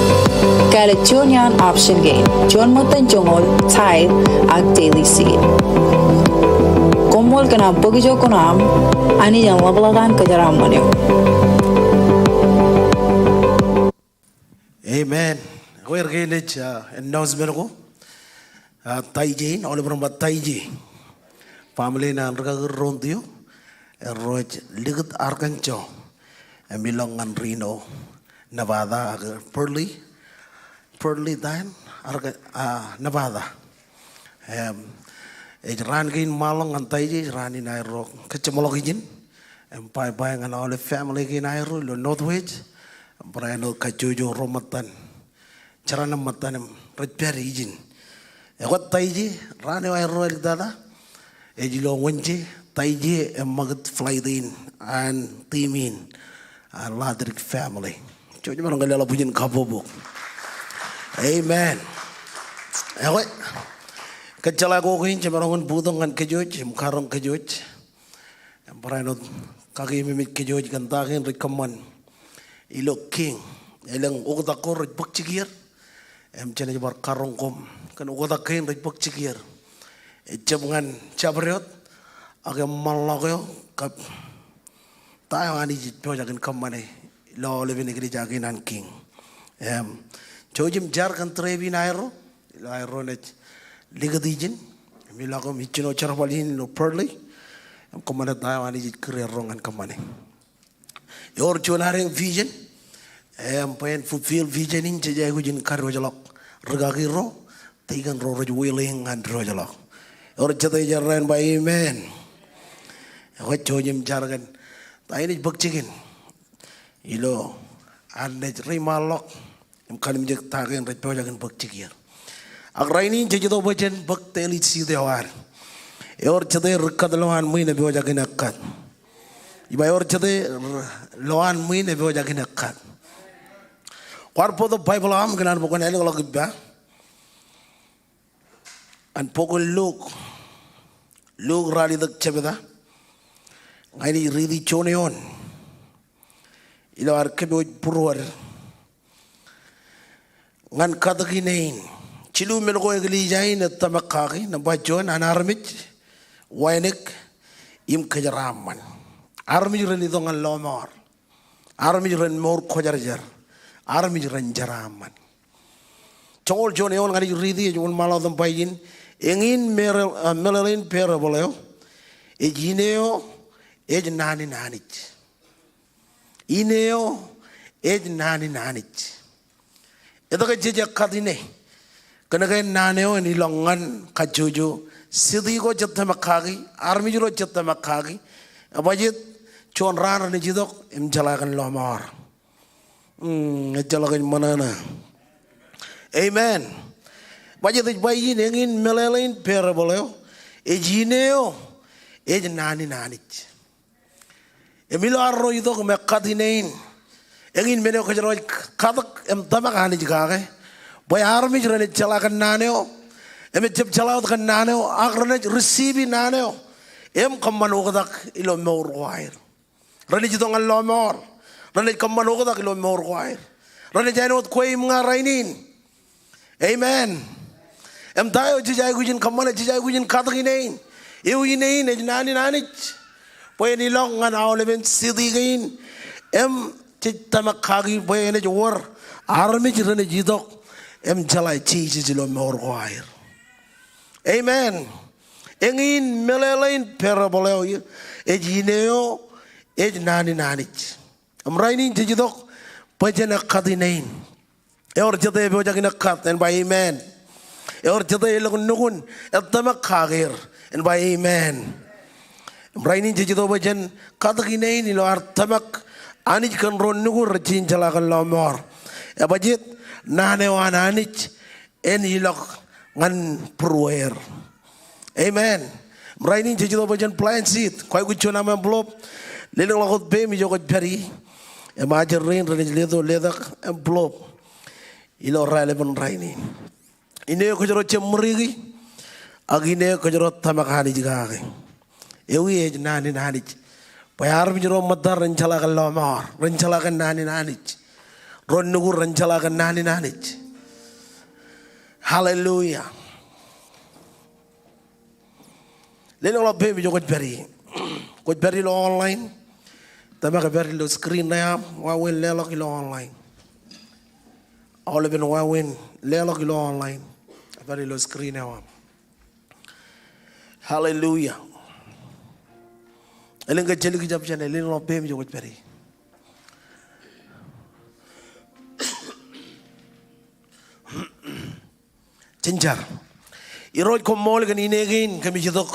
Kāālōt juon iaan option kein, juon ṃōttan joñoul, tithe, ak daily seed. Koṃṃool kōn aṃ bōk ijo kuṇaaṃ, Anij en ḷapḷọk an kōjeraaṃṃan eok. Amen. Ekwe, erkein ej, ah, announcement ko. Ah, Taije in, aolep ren ba Taije. Family in an rikaki Rontio, erro ej likūt Arkansas im ilọk ñan Reno, Nevada, ak Burley, Burley ta in, Arka-, ah, Nevada. Im, ej raan kein ṃaanḷọk ñan Taije, ej raan in aerro kōjjeṃḷọk ijin. Im bye bye ñan aolep family kein aerro ilo Northwest. Im barāinwōt kajjojo ro ṃōttan, jeran eo ṃōttan im rej pād ijin. Ekwe Taije, raan eo aerro āliktata, ej ilo Wednesday, Taije eṃṃakūt flight in an team in, ah, Ladrik family. Jouj im maroñ ke leḷọk bwijin kabbokbok. Amen. Ekwe, kōjjeḷā ko kein, jemaroñ in bōktok ñan kōj wōj im karoñ kōj wōj. Im barāinwōt kakeememej kōj wōj kōn ta kein rej kōṃṃan ilo King. Elōñ oktak ko rej bōk jikier. Im jenaaj bar karoñ koṃ kōn oktak kein rej bōk jikier. Ejjab ñan jabdewōt, ak eṃṃanḷọk eo kab ta eo Anij ej pojak in kōṃṃane ilo aolepen eklejia kein an King. Im, jouj im jar kōn trip in aerro, ilo aerro naaj likūt ijin, im ilọk im ijjino jerbal in ilo Burley, im kōṃṃane ta eo Anij ej kūr erro ñan kōṃṃane. Ewōr juon adeañ vision, im bwe en fulfill vision in jej aikuj in kadiwōjḷọk rikaki ro, tikōn ro rej willing ñan diwōjḷọk. Ewōr jete ej errā en ba amen. Ekwe jouj im jar kōn ta in ej bōk jikin ilo ad naaj reiṃaanḷọk im kalimjek ta kein rej pojak in bōk jikier. Ak rainin jej itok bwe jen bōk daily seed eo ad. Ewōr jete ri kat lowaan ṃwiin epojak in ekkat. Ij ba ewōr jete lowaan ṃwiin epojak in ekkat. Kwaar bōktok Baibōḷ eo aṃ kōn an bwe kwōn ālōkḷọk ippa. An bok in Luk. Luk ralitōk jebta. Ña inaaj riiti juon eoon ilo ad kōpooj būruod. Ñan katōk in eo in. Jilu men ko eklejia in ej tōmak kaki, nōṃba juon an armej wānōk im kōjeraaṃṃan. Armej ren itok ñan lọmọọr. Armej ren mour kwōjarjar. Armej ren jeraaṃṃan. Joñoul juon eoon ña inaaj riiti, ej wōnṃaanḷọk im ba ijin, eñin mere-, ah, meḷeḷein parable eo, ej ine eo ej naan in Anij. Ine eo ej naan in Anij. Etke jej ekkat ine? Kōnke naan eo en ilọk ñan kajjojo city ko jej tōmak kaki, armej ro jej tōmak kaki. Ebajjeet juon raan renaaj itok im jeḷā kōn lọmọọr. Hmm, ejjeḷọk ej ṃōṇōṇō. Amen. Ebajjeet ej ba ijin, eñin meḷeḷein parable eo, ej ine eo ej naan in Anij. Im ilo arro itok im ekkat ine in, eñin men eo kōjro ej katōk im tōmak Anij kake, bwe armej renaaj jeḷā kōn naan eo, im ejjab jeḷā wōt kōn naan eo, ak renaaj receive naan eo im kōṃṃan oktak ilo mour ko aer. Renaaj itok ñan lọmọọr. Renaaj kōṃṃan oktak ilo mour ko aer. Renaaj āinwōt kwe im ña rainin. Amen. Im ta eo jej aikuj in kōṃṃane, jej aikuj in katōk ine in. Ewi ine in ej naan in Anij. Bwe en ilọk ñan aolepen city kein. Im jej tōmak kaki bwe enaaj wōr armej renaaj itok im jeḷā Jisōs ilo mour ko aer. Amen. Eñin meḷeḷein parable eo ej ine eo ej naan in Anij. Im rainin jej itok bwe jen ekkat ine in. Ewōr jete epojak in ekkat, en ba amen. Ewōr jete elōñ nukun ej tōmak kake er, en ba amen. Im rainin jej itok bwe jen katōk ine in ilo ad tōmak Anij kōn ro nukud rej jeḷā kōn lọmọọr. Ebajeet? Naan eo an Anij en ilọk ñan būrueer. Amen. Im rainin jej itok bwe jen plant seed. Kwaikuj juon aṃ envelope. Lelōñḷọk wōt peiṃ ijo kwōj pād ie. Im ajri rein renaaj letok, letok envelope ilo raelepen rainin. Ine eo kōjro jab ṃōriki, ak ine eo kōjro tōmak Anij kake. Ewi ej naan in Anij bwe armej ro ṃōtta ren jeḷā kōn lọmọọr, ren jeḷā kōn naan in Anij. Ro nukud ren jeḷā kōn naan in Anij. Hallelujah. Lelōñḷọk peiṃ ijo kwōj pād ie. Kwōj pād ilo online. Tōmak ej pād ilo screen eo aṃ, wāween leḷọk ilo online. Aolepen wāween leḷọk ilo online. Ej pād ilo screen eo aṃ. Hallelujah. Elōñ ke jeḷā ke jab jān e, lelōñḷọk peiṃ ijo kwōj pād ie. Jen jar. Irooj, koṃṃool kōn ine kein kōmij itok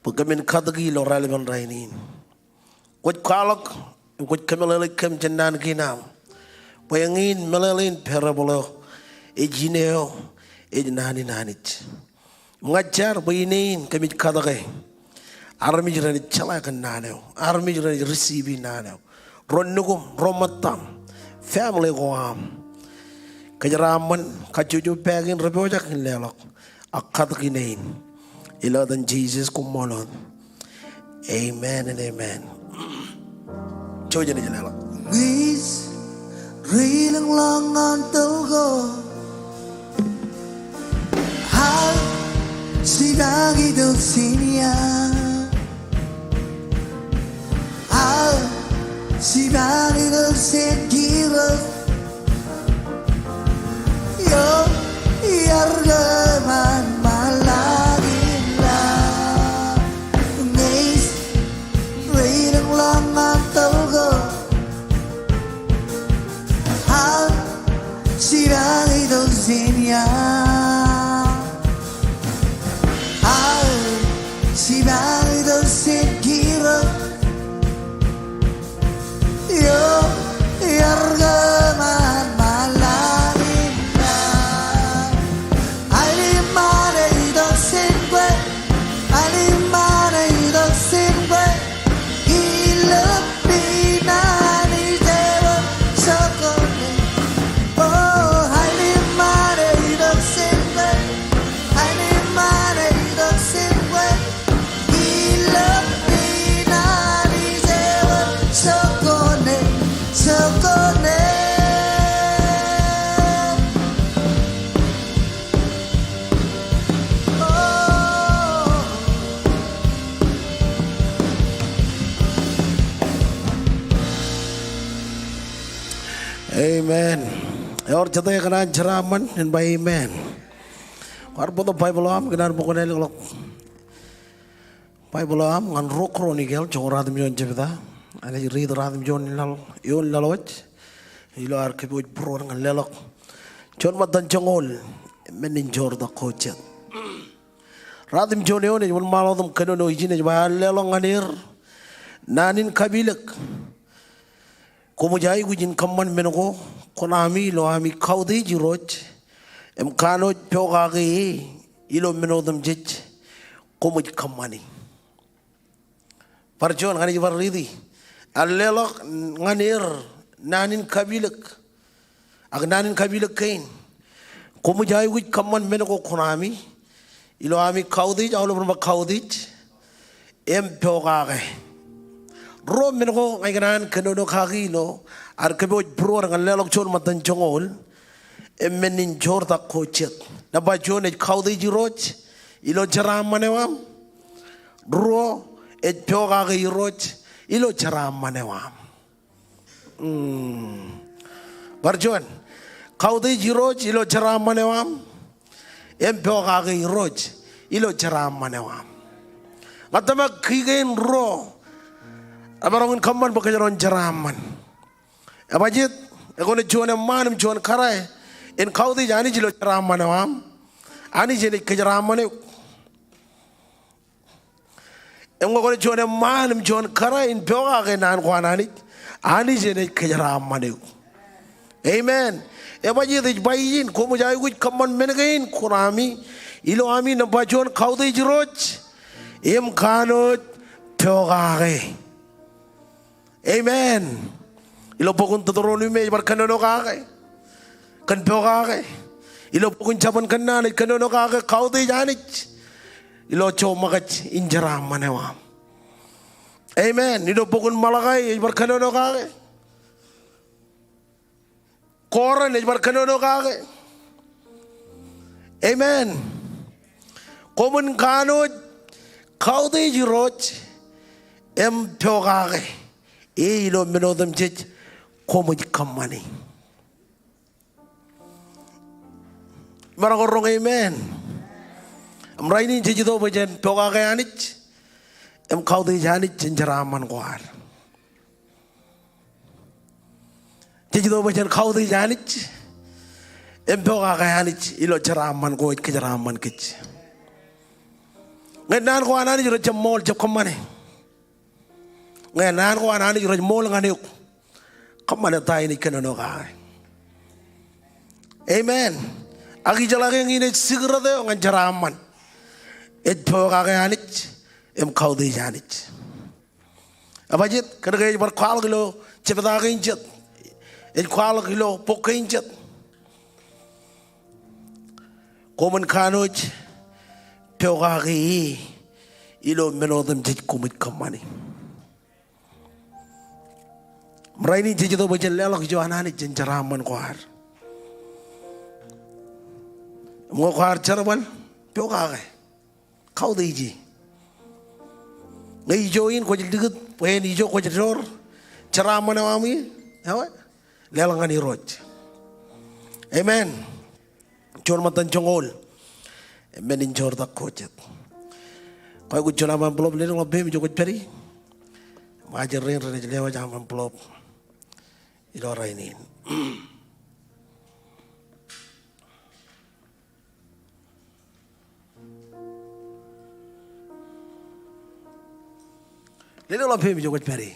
bwe kōmin katōki ilo raelepen rainin. Kwōj kwaḷọk im kwōj kōmeḷeḷeik kōm jān naan kein aṃ bwe eñin meḷeḷein parable eo ej ine eo ej naan in Anij. Im ña ij jar bwe ine in kōmij katōke, armej renaaj jeḷā kōn naan eo, armej renaaj receive naan eo, ro nukuṃ, ro ṃōttaṃ, family ko aṃ. Kōjeraaṃṃan, kajjojo paak in rej pojak in leḷọk, ak katōk ine in. Ilo etan Jisōs, koṃṃool wōt. Amen and amen. Jouj im leḷọk. Ñe ij ri lōñḷọk ñan tōl ko, aō jipañ itok jān ia. Aō jipañ itok jān Kiros. Eo iar kōṃanṃan ḷọk ilo. Ñe ij ri lōñḷọk ñan tōl ko, aō jipañ itok jān ia. Aō jipañ itok jān Kiros. Eo iar kōṃanṃan ḷọk ilo. Aolep ṃaan eo itok jān kwe, aolep ṃaan eo itok jān kwe, ilo pān Anij ewōr jokwane. O, aolep ṃaan eo itok jān kwe, aolep ṃaan eo itok jān kwe, ilo pān Anij ewōr jokwane, jokwane. O. Amen. Ewōr jete ekōṇaan jeraaṃṃan en ba amen. Kwaar bōktok Baibōḷ eo aṃ, ikōṇaan bwe kwōn ālọk ḷọk Baibōḷ eo aṃ ñan Ruo Kronikel joñoul ruatimjuon jebta. Inaaj riit ruatimjuon laḷ, eoon laḷ wōj. Ilo ad kōpooj būruod ñan leḷọk juon ṃōttan joñoul, men in joortak ko jet. Ruatimjuon eoon ej wōnṃaanḷọk im kōnono ijin, ej ba, ear leḷọk ñan er naan in kapilōk. Koṃij aikuj in kōṃṃan men ko kuṇaami ilo ami kautiej Irooj im kanooj pokake e ilo men otemjej koṃij kōṃṃani. Bar juon, ña ij bar riiti. Ear leḷọk ñan er naan in kapilōk. Ak naan in kapilōk kein, koṃij aikuj kōṃṃan men ko kuṇaami ilo ami kautiej, aolep ren ba kautiej, im pokake. Ruo men ko ña ikōṇaan kōnono kaki ilo ad kōpooj būruod ñan leḷọk juon ṃōttan joñoul, im men in joortak ko jet. Nōṃba juon ej kautiej Irooj ilo jeraaṃṃan eo aṃ. Ruo ej pokake Irooj ilo jeraaṃṃan eo aṃ. Mm. Bar juon. Kautiej Irooj ilo jeraaṃṃan eo aṃ im pokake Irooj ilo jeraaṃṃan eo aṃ. Ña tōmak kiiō kein ruo remaroñ in kōṃṃan bwe kōjro en jeraaṃṃan. Ebajeet? Ekwe, juon eṃṃaan im juon kōrā in kautiej Anij ilo jeraaṃṃan eo aṃ, Anij enaaj kōjeraaṃṃan eok. Im ñe kwōn juon eṃṃaan im juon kōrā in pokake naan ko an Anij, Anij enaaj kōjeraaṃṃan eok. Amen. Ebajeet? Ej ba ijin, koṃij aikuj kōṃṃan men kein kōn ami, ilo ami nōṃba juon kautiej Irooj im kanooj pokake. Amen. Ilo bok in Teuteronomi ej bar kōnono kake kōn pokake. Ilo bok in Jabōn Kōnnaan ej kōnono kake kautiej Anij ilo joṃōkaj in jeraaṃṃan eo aṃ. Amen. Ilo bok in Malakai ej bar kōnono kake. Korin ej bar kōnono kake. Amen. Koṃwin kanooj kautiej Irooj im pokake e ilo men otemjej koṃij kōṃṃani. Maroñ ke roñ amen? Im rainin jej itok bwe jen pokake Anij im kautiej Anij jān jeraaṃṃan ko ad. Jej itok bwe jen kautiej Anij im pokake Anij ilo jeraaṃṃan ko ej kōjeraaṃṃan kōj. Ñe naan ko an Anij rej jab ṃool, jab kōṃṃane. Ñe naan ko an Anij rej ṃool ñan eok, kōṃṃane ta in ej kōnono kake. Amen. Ak ijeḷā ke eñin ej secret eo ñan jeraaṃṃan, ej pokake Anij im kautiej Anij. Ebajeet? Kōnke ej bar kwaḷọk ilo jebta kein jet. Ej kwaḷọk ilo bok kein jet. Koṃwin kanooj pokake e ilo men otemjej koṃij kōṃṃani. Im rainin jej itok bwe jen leḷọk ijo an Anij jān jeraaṃṃan ko ad. Im ñe kwaar jerbal, pokake. Kautiej e. Ñe ijo in kwōj likūt bwe en ijo kwōj door jeraaṃṃan eo aṃ ie, ewe, leḷọk ñan Irooj. Amen. Juon ṃōttan joñoul im men in joortak ko jet. Kwōj aikuj juon aṃ envelope, lelōñḷọk peiṃ ijo kwōj pād ie. Im ajri rein renaaj lewōj aṃ envelope ilo rainin. Lelōñḷọk peiṃ ijo kwōj pād ie.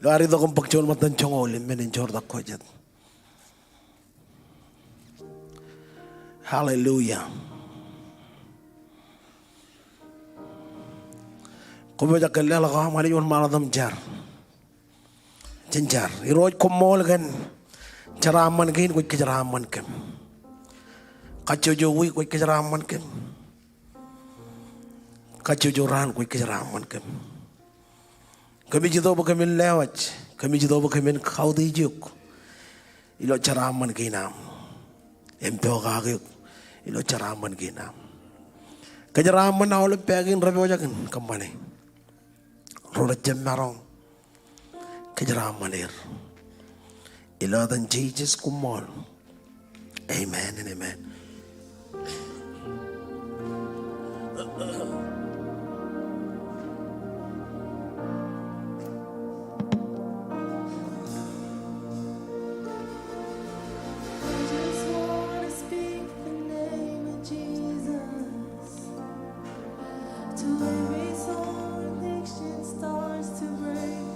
Ilo ad itok im bōk juon ṃōttan joñoul im men in joortak ko jet. Hallelujah. Koṃ pojak ke leḷọk aṃ Anij wōnṃaanḷọk im jar. Jen jar. Irooj, koṃṃool kōn jeraaṃṃan kein kwōj kōjeraaṃṃan kōm. Kajjojo wiik kwōj kōjeraaṃṃan kōm. Kajjojo raan kwōj kōjeraaṃṃan kōm. Kōmij itok bwe kōmin lewōj, kōmij itok bwe kōmin kautiej eok ilo jeraaṃṃan kein aṃ im pokake eok ilo jeraaṃṃan kein aṃ. Kōjeraaṃṃan aolep pā kein rej pojak in kōṃṃane. Ro rej jab maroñ kōjeraaṃṃan er. Ilo etan Jisōs, koṃṃool. Amen and amen. I just wanna speak the name of Jesus till every soul addiction starts to break.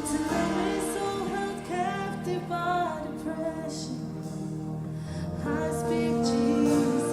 Till every soul held captive by depression, I speak Jesus.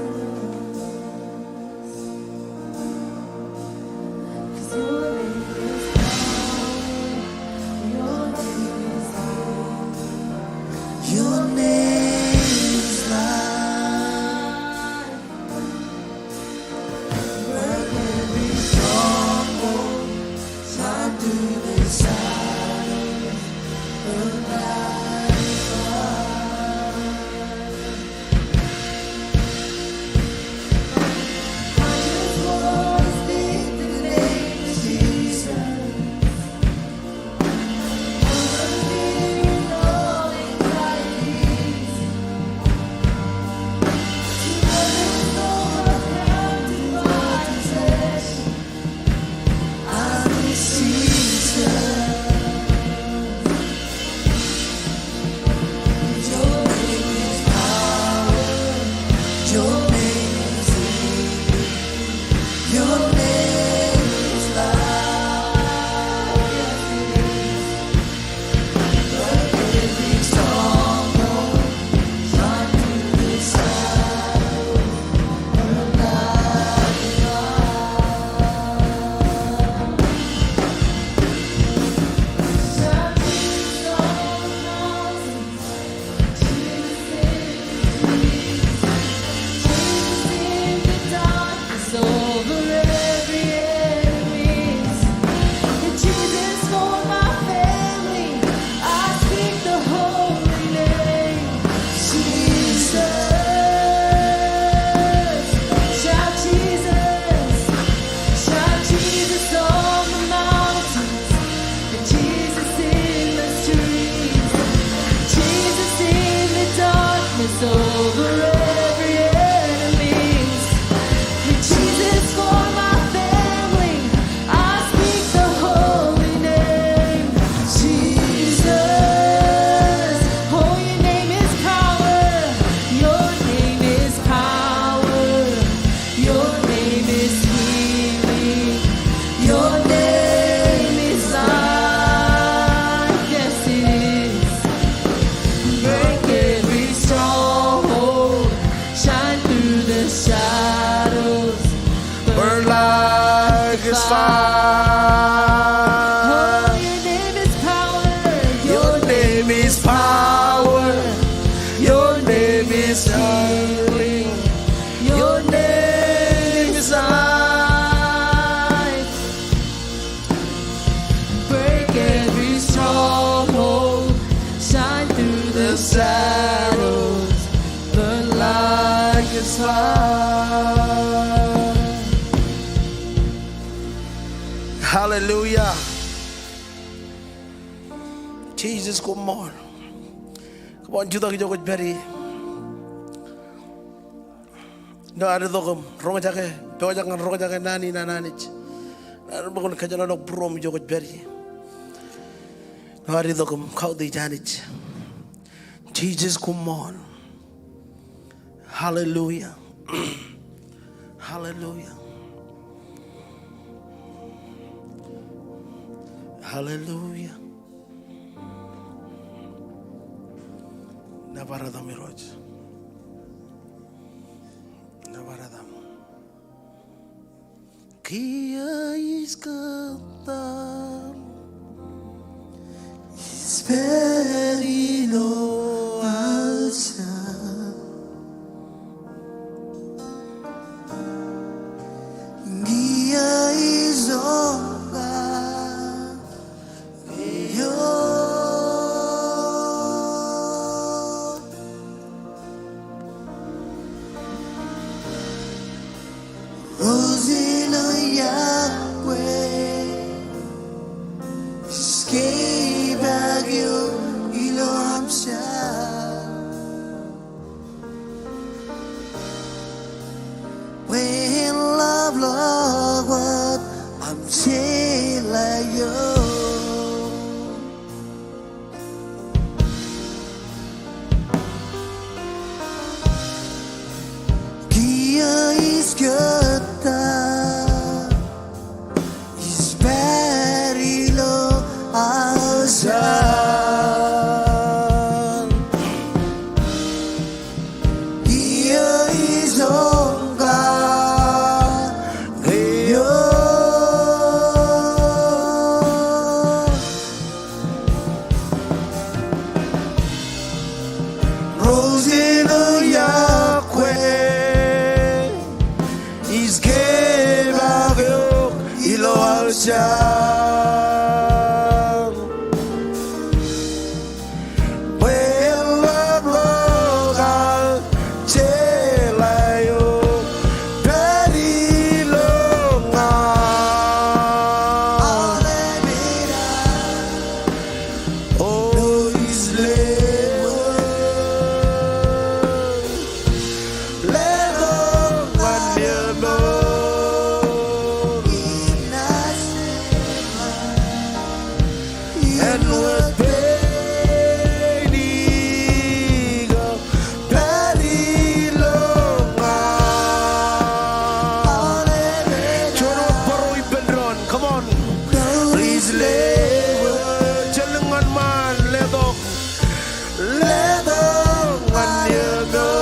Hallelujah. Jisōs, koṃṃool. Come on, jutak ijo kwōj pād ie. Ilo ad itok im roñjake, pojak ñan roñjake naan in an Anij. Ilo ad itok im kautdej Anij. Jisōs, koṃṃool. Hallelujah. Hallelujah. Hallelujah. Nōbar etaṃ Irooj. Nōbar etaṃ. Kiiō ij kōttar, ij pād ilo aō jar. Kiiō ij ḷotak Kiiō ij kōttar, ij pād ilo aō jar. Kiiō ij ḷotak eō. Rosin eo iọkwe, ij kepaak eok ilo aō jar. Bwe en ḷapḷọk aō jeḷā eo pād ilo ña. O ij lewōj, letok ñan eō mour. Āinwōt pein ikō pād ilo ña. Juon wōt bōro ippān doon. Come on. Ij lewōj. Jen lōñ ñan ṃaan, letok. Letok ñan eō mour.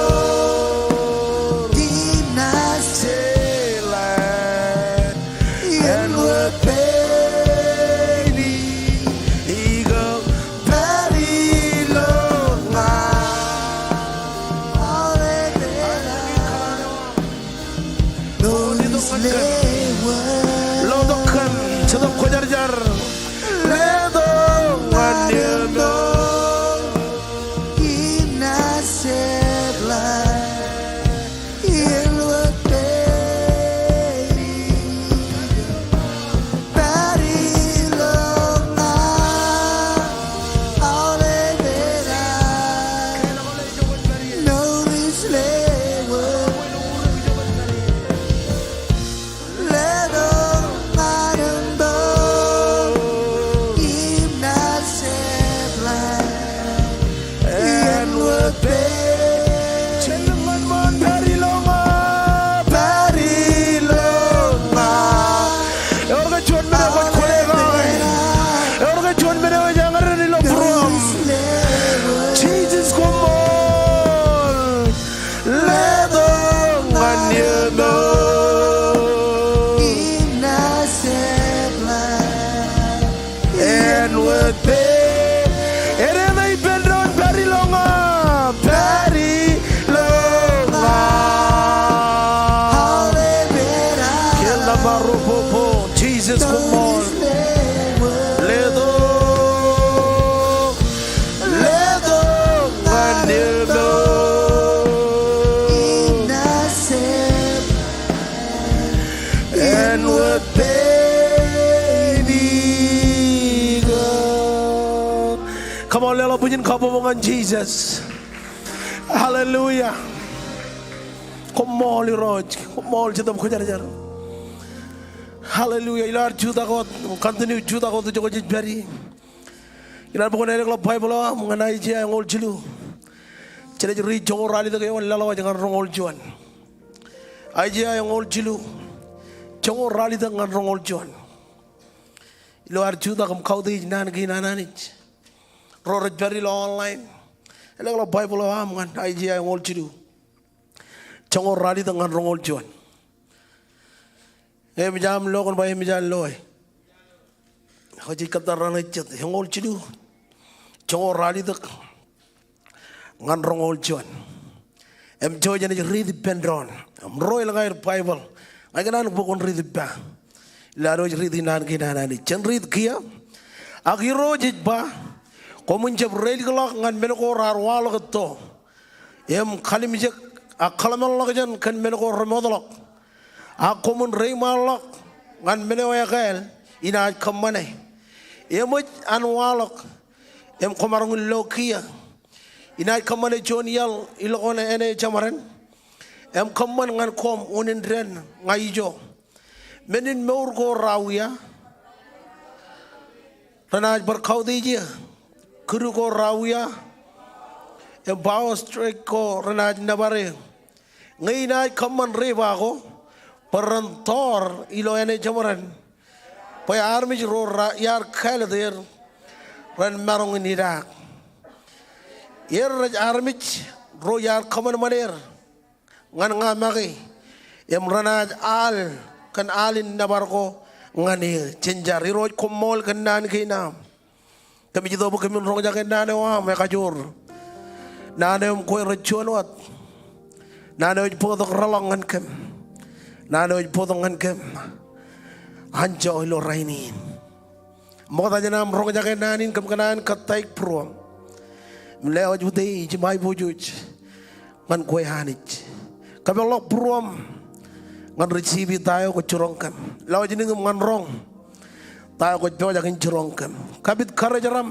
Jeḷā. Āinwōt pein ikō pād ilo ña. Lotok kōn, lotok kōn, Jetōb Kwōjarjar. Letok ñan eō mour. Āinwōt pein. Jen lōñ ñan ṃaan, pād ilo ña, pād ilo ña. Ewōr ke juon men eo kwōj kwōle kake? Ewōr ke juon men eo ej eñdōn ilo būruōṃ? Jisōs koṃṃool. Letok ñan eō mour. Āinwōt pein. Ededein ippān doon, pād ilo ña, pād ilo ña. Jisōs koṃṃool. Letok. Letok ña Come on, leḷọk bwijin kabbokbok ñan Jisōs. Hallelujah. Koṃṃool Irooj, koṃṃool Jetōb Kwōjarjar. Hallelujah. Ilo ad jutak wōt, continue jutak wōt ijo kwōj pād ie. Inaaj bōk wōt aō ḷọk Baibōḷ eo aṃ ñan Aiseia eñoul jilu. Jenaaj riit joñoul ralitōk eoon, leḷọk wōj ñan roñoul juon. Aiseia eñoul jilu, joñoul ralitōk ñan roñoul juon. Ilo ad jutak im kautiej naan kein an Anij. Ro rej pād ilo online, eḷọk ḷọk Baibōḷ eo aṃ ñan Aiseia eñoul jilu, joñoul ralitōk ñan roñoul juon. Ñe emōj aṃ lo kōn ba emōj aṃ loe, kwōj kōttar raṇ jet. Eñoul jilu, joñoul ralitōk ñan roñoul juon. Im jouj jenaaj riit ippān doon. Im ro elōñ aer Baibōḷ, ña ikōṇaan bōk wōt riit ippa. Ilo ad wōj riit naan kein an Anij, jen riit kiiō. Ak Irooj ej ba, koṃwin jab reilkḷọk ñan men ko raar waḷọk etto, im kalimjek ak kōḷmānḷọkjeṇ kōn men ko remootḷọk. Ak koṃwin reiṃaanḷọk ñan men eo ekāāl inaaj kōṃṃane. Eṃōj an waḷọk, im komaroñ in lo kiiō. Inaaj kōṃṃane juon iaḷ ilọk eo ṇe āne jeṃaden, im kōṃṃan ñan koṃ unin dān ña ijo. Men in mour ko rawiia renaaj bar kautiej eō. Kidu ko rawiia, im power stroke ko renaaj nōbar eō. Ñe inaaj kōṃṃan reiba ko bwe ren toor ilo āne jeṃaden, bwe armej ro raar iar kāālōt er ren maroñ in idaak. Er rej armej ro iar kōṃanṃan er ñan ña make, im renaaj al kōn al in nōbar ko ñan eō. Jen jar. Irooj, koṃṃool kōn naan kein aṃ. Kōmij itok bwe kōmin roñjake naan eo aṃ ekajoor. Naan eo im kwe rej juon wōt. Naan eo ej bōktok reḷọk ñan kōm. Naan eo ej bōktok ñan kōm anjọ ilo rainin. Ṃokta jān aṃ roñjake naan in, kōm kōṇaan kōttāik būruōṃ im lewōj utiej im aiboojoj ñan kwe Anij. Kapeḷḷọk būruōṃ ñan receive ta eo kwōj jiroñ kōm. Lewōj niñim ñan roñ ta eo kwōj pojak in jiroñ kōm. Kapit karijeraṃ,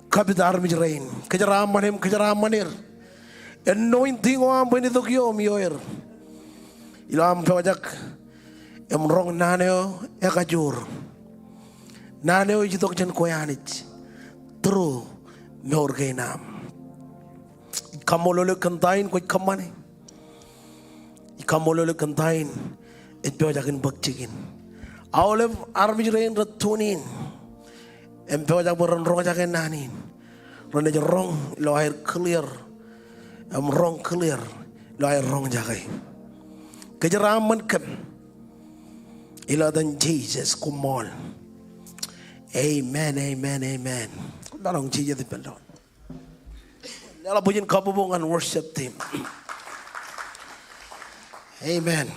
kapit armej rein. Kōjeraaṃṃan im kōjeraaṃṃan er. Anointing eo aṃ bwe en itok ioō im ioer ilo aṃ pojak im roñ naan eo ekajoor. Naan eo ej itok jān kwe Anij through mour kein aṃ. Ij kaṃṃoolol eok kōn ta in kwōj kōṃṃane. Ij kaṃṃoolol eok kōn ta in ej pojak in bōk jikin. Aolep armej rein rej tune in im pojak bwe ren roñjake naan in, renaaj roñ ilo aer clear im roñ clear ilo aer roñjake. Kōjeraaṃṃan kōm ilo etan Jisōs, koṃṃool. Amen, amen, amen. Maroñ jijet ippān doon. Leḷọk bwijin kabbokbok ñan worship team. Amen.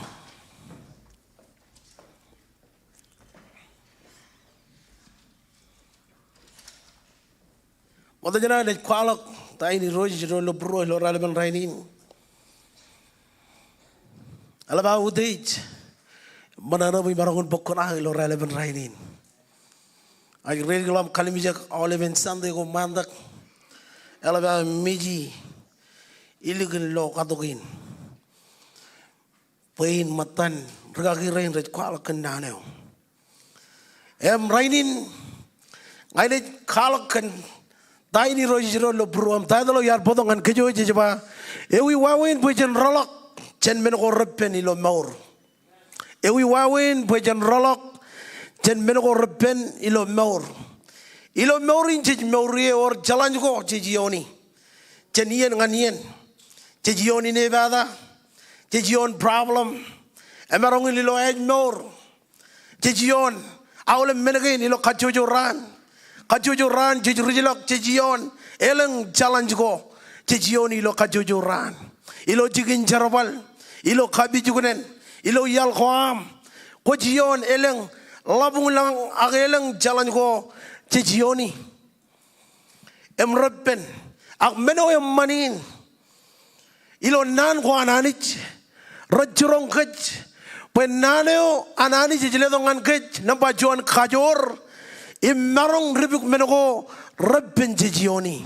Ṃokta jān aō naaj kwaḷọk ta in Irooj ej itok ilo būruō ilo raelepen rainin. Eḷap aō utiej ṃōṇōṇō bwe imaroñ in bōk kuṇaō ilo raelepen rainin. Ak ij reilkḷọk im kalimjek aolepen Sunday ko ṃaantak, eḷap aō meje ilikin lo katok in bwe in ṃōttan rikaki rein rej kwaḷọk kōn naan eo. Im rainin ña inaaj kwaḷọk kōn ta in Irooj ej itok ilo būruō im title eo iar bōktok ñan kōj ej ba, ewi wāween bwe jen rōḷọk jān men ko reppen ilo mour. Ewi wāween bwe jen rōḷọk jān men ko reppen ilo mour. Ilo mour in jej mour ie ewōr challenge ko jej iooni. Jān iien ñan iien. Jej ioon inepata. Jej ioon problem. Emaroñ in ilo ājmour. Jej ioon aolep men kein ilo kajjojo raan. Kajjojo raan jej rijḷọk, jej ioon elōñ challenge ko jej iooni ilo kajjojo raan. Ilo jikin jerbal, ilo kapijuknen, ilo iaḷ ko aṃ. Kwōj ioon elōñ ḷapḷọk ak elōñ challenge ko jej iooni im reppen. Ak men eo eṃṃan in ilo naan ko an Anij, rej jiroñ kōj bwe naan eo an Anij ej letok ñan kōj, nōṃba juon, kajoor, im maroñ dibuk men ko reppen jej iooni.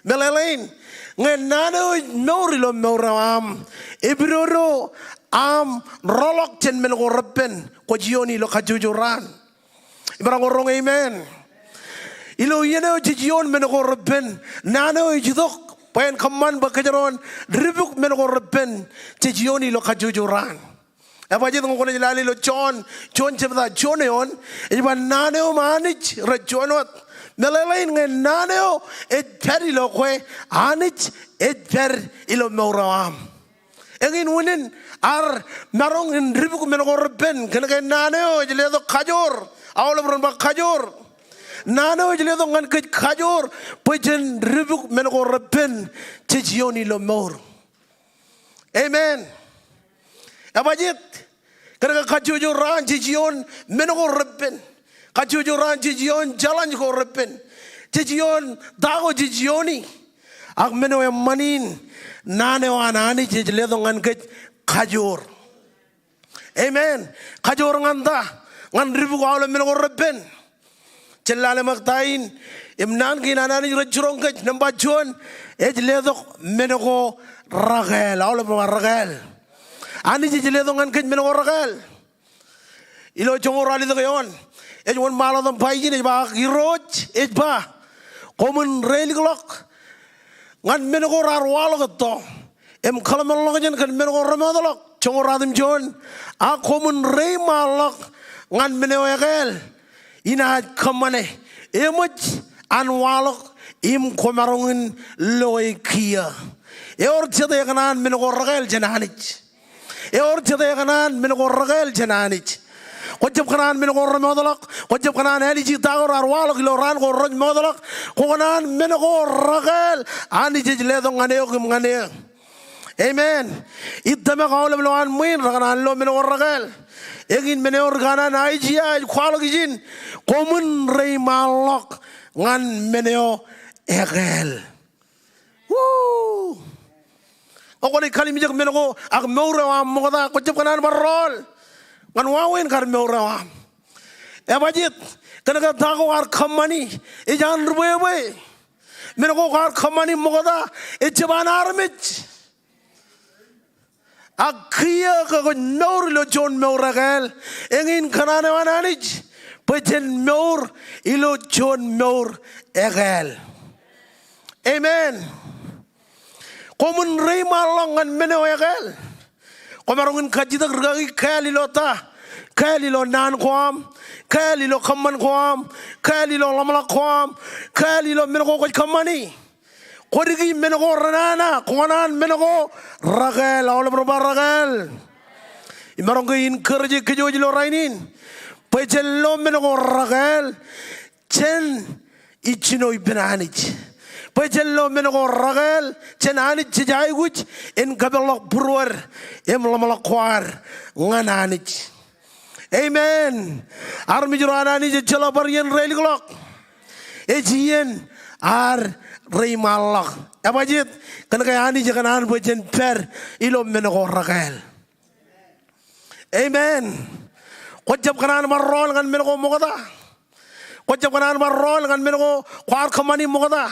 Meḷeḷein, ñe naan eo ej mour ilo mour eo aṃ, epidodo aṃ roḷọk jān men ko reppen kwōj iooni ilo kajjojo raan. Imaroñ roñ amen. Ilo iien eo jej ioon men ko reppen, naan eo ej itok bwe en kōṃṃan bwe kōjro en dibuk men ko reppen jej iooni ilo kajjojo raan. Ebajjeet ñe kwōnaaj lale ilo Jon, Jon jebta juon eoon, ej ba naan eo im Anij rej juon wōt. Meḷeḷein, ñe naan eo ej pād ilo kwe, Anij ej pād ilo mour eo aṃ. Eñin unin ad maroñ in dibuk men ko reppen, kōnke naan eo ej letok kajoor, aolep ren ba kajoor. Naan eo ej letok ñan kōj kajoor bwe jen dibuk men ko reppen jej iooni ilo mour. Amen. Ebajjeet, kōnke kajjojo raan jej ioon men ko reppen. Kajjojo raan jej ioon challenge ko reppen. Jej ioon ta ko jej iooni. Ak men eo eṃṃan in, naan eo an Anij ej letok ñan kōj kajoor. Amen. Kajoor ñan ta? Ñan dibuk aolep men ko reppen. Jen lale ṃōk ta in, im naan kein an Anij rej jiroñ kōj. Nōṃba juon, ej letok men ko rekāāl. Aolep ren ba rekāāl. Anij ej letok ñan kōj men ko rekāāl. Ilo joñoul ralitōk eoon, ej wōnṃaanḷọk tok im ba ijin, ej ba, ak Irooj ej ba, koṃwin reilikḷọk ñan men ko raar waḷọk etto im kōḷmānḷọkjeṇ kōn men ko remootḷọk. Joñoul ratimjuon, ak koṃwin reiṃaanḷọk ñan men eo ekāāl inaaj kōṃṃane, eṃōj an waḷọk im kwōmaroñ in loe kiiō. Ewōr jet ekōṇaan men ko rekāāl jān Anij. Ewōr jet ekōṇaan men ko rekāāl jān Anij. Kwōjab kōṇaan men ko remootḷọk, kwōjab kōṇaan āliji ta ko raar waḷọk ilo raan ko rej mootḷọk, kwōkōṇaan men ko rekāāl. Anij ej letok ñan eok im ñan eō. Amen. Ij tōmak aolep lowaan ṃwiin rekōṇaan lo men ko rekāāl. Eñin men eo ri kanaan Aiseia ej kwaḷọk ijin, koṃwin reiṃaanḷọk ñan men eo ekāāl. Woo! Ñe kwōnaaj kalimjek men ko ak mour eo aṃ ṃokta, kwōjab kōṇaan bar rọọl ñan wāween kar mour eo aṃ. Ebajjeet, kōnke ta ko kwaar kōṃṃani ej an ri bwebwe. Men ko kwaar kōṃṃani ṃokta ejjab an armej. Ak kiiō ke kwōj mour ilo juon mour ekāāl, eñin kōṇaan eo an Anij bwe jen mour ilo juon mour ekāāl. Amen. Koṃwin reiṃaanḷọk ñan men eo ekāāl. Kwōmaroñ in kajjitōk rikaki kāāl ilo ta? Kāāl ilo naan ko aṃ, kāāl ilo kōṃṃan ko aṃ, kāāl ilo ḷōmṇak ko aṃ, kāāl ilo men ko kwōj kōṃṃani. Kwōdiki men ko renana, kwōkōṇaan men ko rekāāl. Aolep ren ba rekāāl. Imaroñ ke encourage kōj ilo rainin bwe jen lo men ko rekāāl jān ijjino ippān Anij. Bwe jen lo men ko rekāāl jān Anij jej aikuj in kapeḷḷọk būruod im ḷōmṇak ko ad ñan Anij. Amen. Armej ro an Anij ejjeḷọk bar iien reilikḷọk. Ej iien ad reiṃaanḷọk. Ebajjeet? Kōnke Anij ekōṇaan bwe jen pād ilo men ko rekāāl. Amen. Kwōjab kōṇaan bar rọọl ñan men ko ṃokta. Kwōjab kōṇaan bar rọọl ñan men ko kwaar kōṃṃani ṃokta.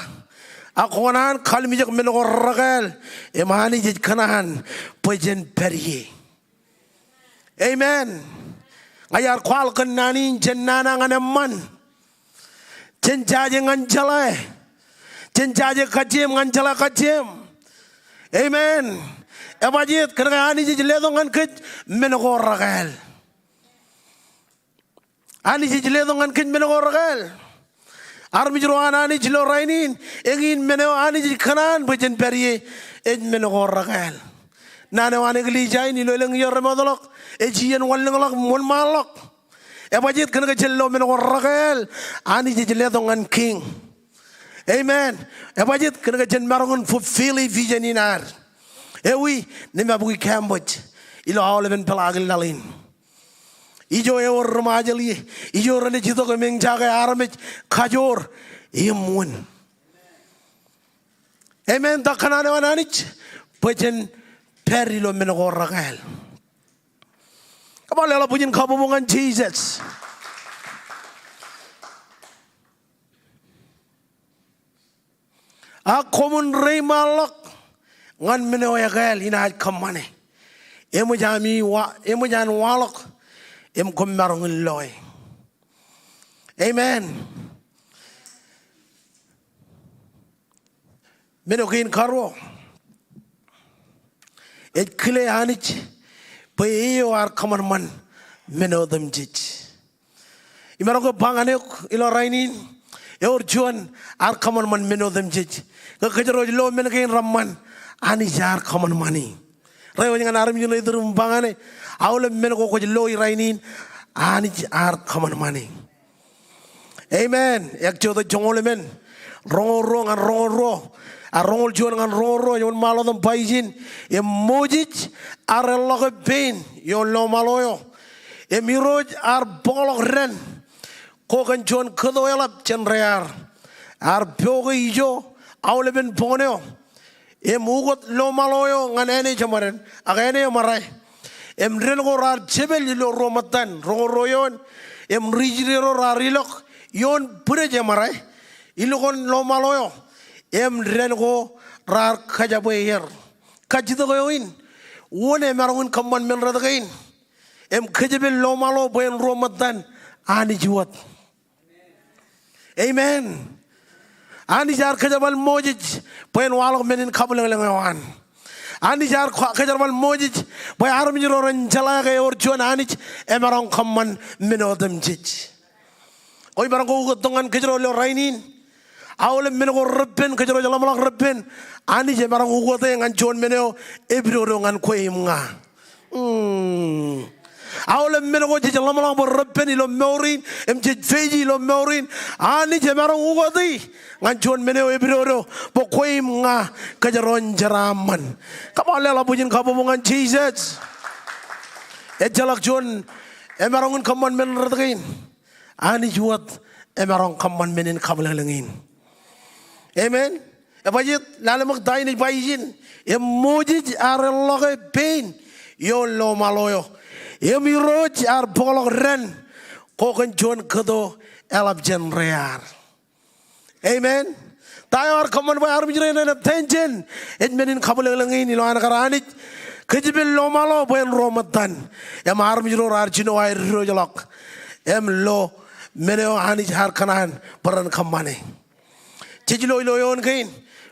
Ak kwōkōṇaan kalimjek men ko rekāāl im Anij ej kōṇaan bwe jen pād ie. Amen. Ña iar kwaḷọk kōn naan in, jen nana ñan eṃṃan. Jen jaje ñan jeḷā. Jen jaje kajjiem ñan jeḷā kajjiem. Amen. Ebajjeet? Kōnke Anij ej letok ñan kōj men ko rekāāl. Anij ej letok ñan kōj men ko rekāāl. Armej ro an Anij ilo rainin, eñin men eo Anij ej kōṇaan bwe jen pād ie ej men ko rekāāl. Naan eo an eklejia in ilo elōñ iiō remootḷọk ej iien wanlōñḷọk im wōnṃaanḷọk. Ebajjeet? Kōnke jen lo men ko rekāāl Anij ej letok ñan kiiñ. Amen. Ebajjeet? Kōnke jen maroñ in fulfill vision in ad. Ewi? Nōṃba bwe campus ilo aolepen peḷaakin laḷ in. Ijo ewōr ri Ṃajeḷ ie. Ijo renaaj itok im eñjake armej kajoor im wūn. Amen. Ta kōṇaan eo an Anij? Bwe jen pād ilo men ko rekāāl. Come on, leḷọk bwijin kabbokbok ñan Jisōs. Ak koṃwin reiṃaanḷọk ñan men eo ekāāl inaaj kōṃṃane. Eṃōj ami wa, eṃōj an waḷọk im koṃ maroñ in loe. Amen. Men eo kein karuo ej kile Anij bwe e eo ear kōṃanṃan men otemjej. Imaroñ ke ba ñan eok ilo rainin, ewōr juon ear kōṃanṃan men otemjej. Ke kōjro ej lo men kein reṃṃan, Anij ear kōṃanṃani. Reiwōj ñan armej eo iturin im ba ñan e, aolep men ko kwōj lo rainin, Anij ear kōṃanṃani. Amen. Exodus joñoul emān, roñoul ruo ñan roñoul ruo, a roñoul juon ñan roñoul ruo, ej wōnṃaanḷọk im ba ijin, im Moses ear eḷḷọke pein ioon lọmọḷọk eo, im Irooj ear bōkḷọk dān ko kōn juon kōto eḷap jān rear. Ear poke ijo aolepen boñōn eo im ukōt lọmọḷọk eo ñan āne jeṃaden ak āne eṃōrā. Im dān ko raar jepel ilo ruo ṃōttan, roñoul ruo eoon, im ri Israel ro raar ilọk ioon bwidej eṃōrā, ilukkuun lọmọḷọk eo, im dān ko raar kōjabwe er. Kajjitōk eo in, wōn emaroñ in kōṃṃan men rot kein im kōjepel lọmọḷọk bwe en ruo ṃōttan? Anij wōt. Amen. Anij ear kōjerbal Moses bwe en waḷọk men in kabwilōñlōñ eo an. Anij ear ka-, kōjerbal Moses bwe armej ro ren jeḷā ke ewōr juon Anij emaroñ kōṃṃan men otemjej. Kwōj maroñ ke ukōttok ñan kōjro ilo rainin. Aolep men ko reppen, kōjro ej ḷōmṇak reppen, Anij emaroñ ukōte ñan juon men eo epidodo ñan kwe im ña. Hmm. Aolep men ko jej ḷōmṇak bwe reppen ilo mour in im jej face ilo mour in, Anij emaroñ ukōte ñan juon men eo epidodo bwe kwe im ña kōjro en jeraaṃṃan. Come on, leḷọk bwijin kabbokbok ñan Jisōs. Ejjeḷọk juon emaroñ in kōṃṃan men rot kein. Anij wōt emaroñ kōṃṃan men in kabwilōñlōñ in. Amen. Ebajeet? Lale ṃōk ta in ej ba ijin. Im Moses ear eḷḷọke pein ioon lọmọḷọk eo, im Irooj ear bōkḷọk dān ko kōn juon kōto eḷap jān rear. Amen. Ta eo ear kōṃṃan bwe armej ro en attention ej men in kabwilōñlōñ in ilo an kar Anij kōjepel lọmọḷọk bwe en ruo ṃōttan. Im armej ro raar jino aer diwōjḷọk im lo men eo Anij ear kōṇaan bwe ren kōṃṃane. Jej lo ilo eoon kein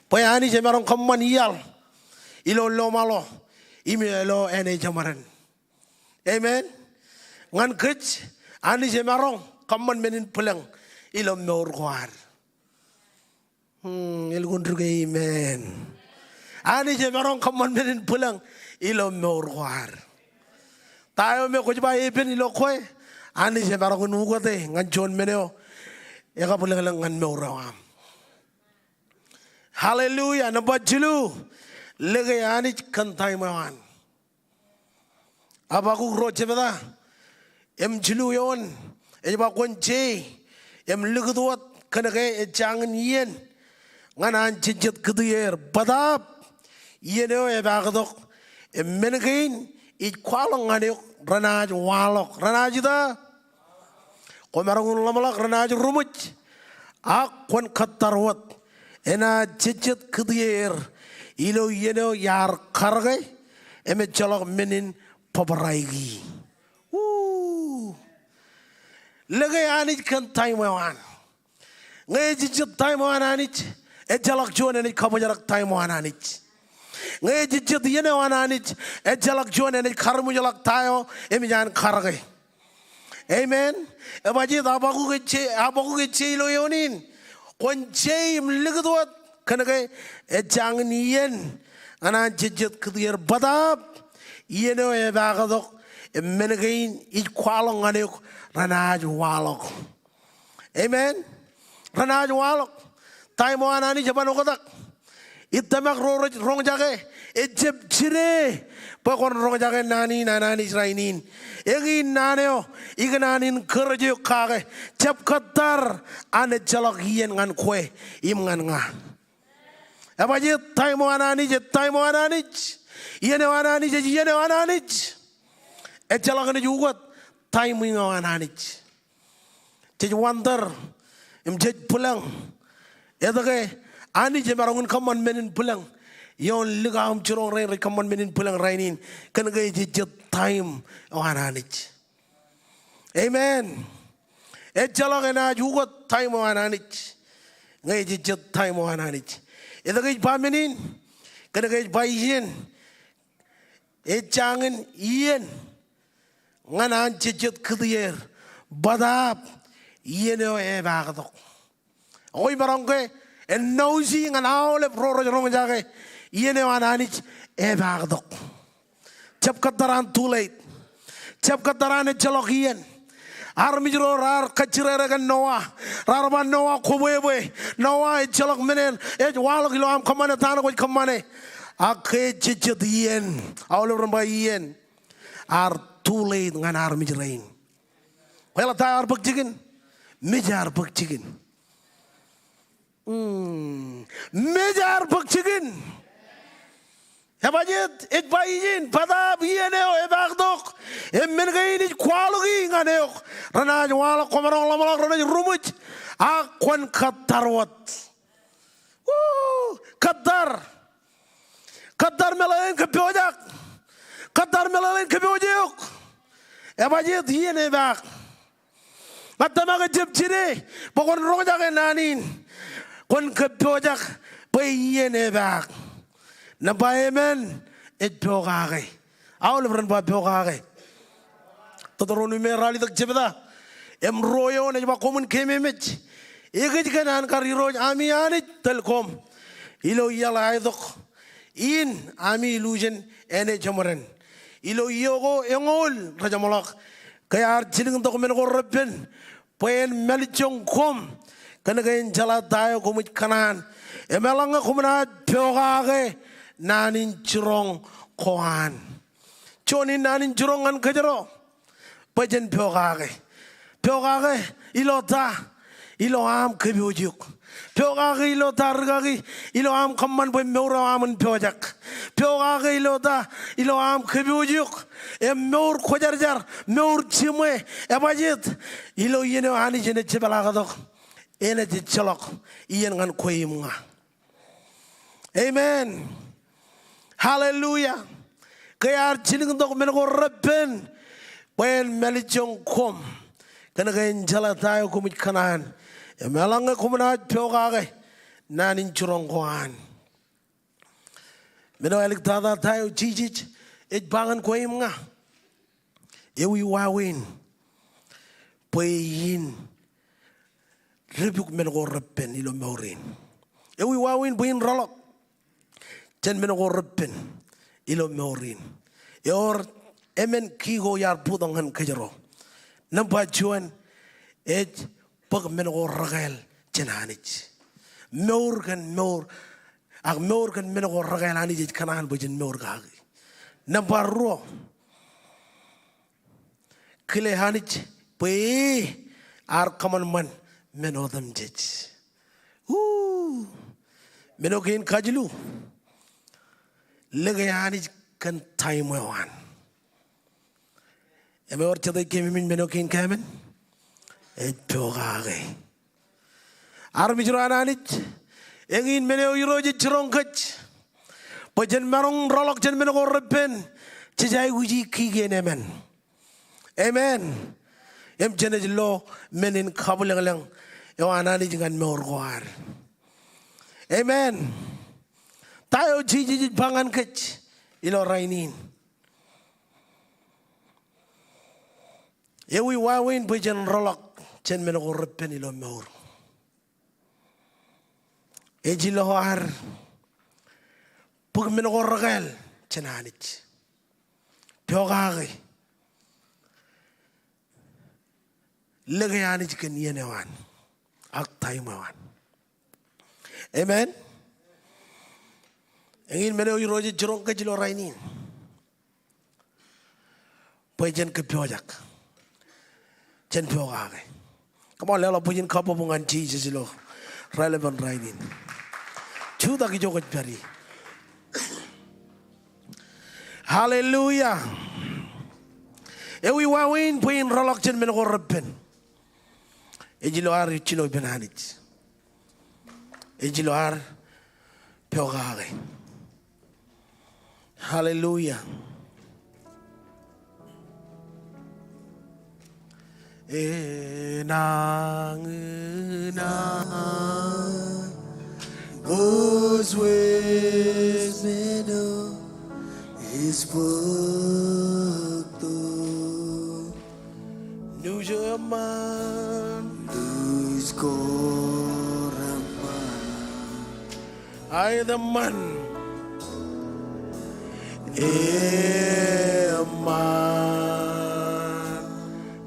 bwe Anij emaroñ kōṃṃan iaḷ ilo lọmọḷọk im ilo āne jeṃaden. Amen. Ñan kōj, Anij emaroñ kōṃṃan men in bwilōñ ilo mour ko ad. Hmm, elukkuun dik amen. Anij emaroñ kōṃṃan men in bwilōñ ilo mour ko ad. Ta eo me kwōj ba epen ilo kwe, Anij emaroñ in ukōte ñan juon men eo ekabwilōñlōñ ñan mour eo aṃ. Hallelujah. Nōṃba jilu, lōke Anij kōn taim eo an. Habakuk ruo jebta im jilu eoon ej ba, kwōn je im likūt wōt kōnke ejjañin iien ñan an jejjet kūtieer bōtaab iien eo epaaktok im men kein ij kwaḷọk ñan eok renaaj waḷọk. Renaaj ita? Kwōmaroñ in ḷōmṇak renaaj ruṃwij, ak kwōn kōttar wōt enaaj jejjet kūtieer ilo iien eo iar karōke im ejjeḷọk men in bōbraiki. Woo! Lōke Anij kōn taim eo an. Ñe ejejjet taim eo an Anij, ejjeḷọk juon enaaj kabōjrak taim eo an Anij. Ñe ejejjet iien eo an Anij, ejjeḷọk juon enaaj kariṃwijḷọk ta eo eṃōj an karōke. Amen. Ebajeet? Habakuk ej je, Habakuk ej je ilo eoon in. Kwōn je im likūt wōt kōnke ejjañin iien ñan an jejjet kūtieer bōtaab iien eo epaaktok im men kein ij kwaḷọk ñan eok renaaj waḷọk. Amen. Renaaj waḷọk. Taim eo an Anij eban oktak. Ij tōmak ro rej roñjake, ejjab jide bwe kwōn roñjake naan in an Anij rainin. Eñin naan eo ikōṇaan in kōrōj eok kake, jab kōttar an ejjeḷọk iien ñan kwe im ñan ña. Ebajeet? Taim eo an Anij ej taim eo an Anij. Iien eo an Anij ej iien eo an Anij. Ejjeḷọk enaaj ukōt taim eo an Anij. Jej wonder im jej bwilōñ etke Anij emaroñ in kōṃṃan men in bwilōñ. Ioon likao im jiroñ rein rej kōṃṃan men in bwilōñ rainin, kōn ke ejejjet taim eo an Anij. Amen. Ejjeḷọk enaaj ukōt taim eo an Anij, ñe ejejjet taim eo an Anij. Etke ij ba men in? Kōn ke ej ba iien, ej jañin iien ñan an jejjet kūtier, bōtaab iien eo epaaktok. Ekwe imaroñ ke ennousi ñan aolep ro rej roñjake iien eo an Anij epaaktok. Jab kōttar an too late. Jab kōttar an ejjeḷọk iien. Armej ro raar kajjirere kōn Noah. Raar ba Noah kwōbwebwe. Noah, ejjeḷọk men eṇ ej waḷọk ilo aṃ kōṃṃane ta ṇe kwōj kōṃṃane. Ak ke ejejjet iien, aolep ren ba iien, ear too late ñan armej rein. Kwōjeḷā ta ear bōk jikin? Mej ear bōk jikin. Mm. Mej ear bōk jikin. Ebajeet, ej ba ijin, bōtaab iien eo epaaktok, im men kein ij kwaḷọki ñan eok, renaaj waḷọk koṃ maroñ ḷōmṇak, renaaj ruṃwij, ak kwōn kōttar wōt. Woo! Kōttar. Kōttar meḷeḷein kōppojak. Kōttar meḷeḷein kōpooj eok. Ebajeet, iien epaak. Ña tōmak ejab jide bwe kwōn roñjake naan in. Kwōn kōppojak bwe iien epaak. Nōṃba, amen, ej pokake. Aolep ren ba pokake. Tōtōroni me ralitōk jebta. Im ruo eoon ej ba koṃwin keememej. Ekōjkan an kar Irooj ami Anij tōl koṃ ilo iaḷ eo aetok in ami ilujien āne jeṃaden. Ilo iiō ko eñoul rejeṃḷọk, ke ear jilkintok men ko repen bwe en mālejjoñ koṃ kōn ke en jeḷā ta eo koṃij kōṇaan. Im eḷaññe koṃ naaj pokake naan in jiroñ ko an. Juon in naan in jiroñ ñan kōjro bwe jen pokake. Pokake ilo ta? Ilo aṃ kōpooj eok. Pokake ilo ta? Rikaki ilo aṃ kōṃṃan bwe mour eo aṃ en pojak. Pokake ilo ta? Ilo aṃ kōpooj eok. Im mour kwōjarjar, mour jiṃwe, ebajeet, ilo iien eo Anij enaaj jepḷaaktok, enaaj ejjeḷọk iien ñan kwe im ña. Amen. Hallelujah. Ke ear jilkintok men ko repen bwe en mālejjoñ koṃ kōn ke en jeḷā ta eo koṃij kōṇaan. Im eḷaññe koṃ naaj pokake naan in jiroñ ko an. Men eo āliktata ta eo Jisōs ej ba ñan kwe im ña. Ewi wāween bwe in depuk men ko repen ilo mour in? Ewi wāween bwe in rōḷọk jān men ko repen ilo mour in? Ewōr emān ki ko iar bōktok ñan kōjro. Nōṃba juon, ej bōk men ko rekāāl jān Anij. Mour kōn mour, ak mour kōn men ko rekāāl Anij ej kōṇaan bwe jen mour kaki. Nōṃba ruo, kile Anij bwe e ear kōṃanṃan men otemjej. Woo! Men eo kein kajilu, lōke Anij kōn taim eo an. Im ewōr jete ej keememej men eo kein kāmen? Ej pokake. Armej ro an Anij, eñin men eo Irooj ej jiroñ kōj bwe jen maroñ rōḷọk jān men ko repen, jej aikuji ki kein emān. Amen. Im jenaaj lo men in kabwilōñlōñ eo an Anij ñan mour ko ad. Amen. Ta eo Jisōs ej ba ñan kōj ilo rainin? Ewi wāween bwe jen rōḷọk jān men ko repen ilo mour? Ej ilo ad bōk men ko rekāāl jān Anij. Pokake. Lōke Anij kōn iien eo an ak taim eo an. Amen. Eñin men eo Irooj ej jiroñ kōj ilo rainin bwe jen kōppojak, jen pokake. Come on, leḷọk bwijin kabbokbok ñan Jisōs ilo raelepen rainin. Jutak ijo kwōj pād ie. Hallelujah. Ewi wāween bwe in rōḷọk jān men ko repen? Ej ilo ad jino ippān Anij. Ej ilo ad pokake. Hallelujah. Enañin an Josue men eo ej bōktok. Nuj eṃṃan. Nuj ko reṃṃan. Aet eṃṃan. Eṃṃan.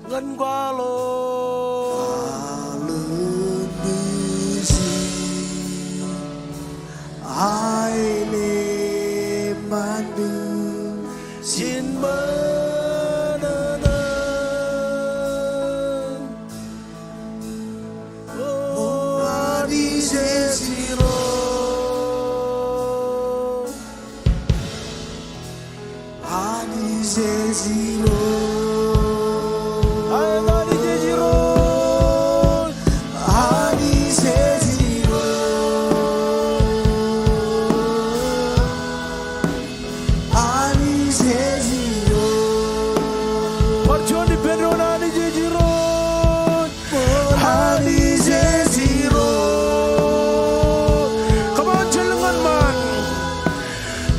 Ñan kwaḷọk. Aolep ṃōjin. Aelep ṃandu. Jen ṃōṇōṇō. O Anij ej Irooj. Anij ej Irooj. Aet, Anij ej Irooj. Anij ej Irooj. Anij ej Irooj. Bar juon ippān doon, Anij ej Irooj. Anij ej Irooj. Come on, jen lōñ ñan ṃaan.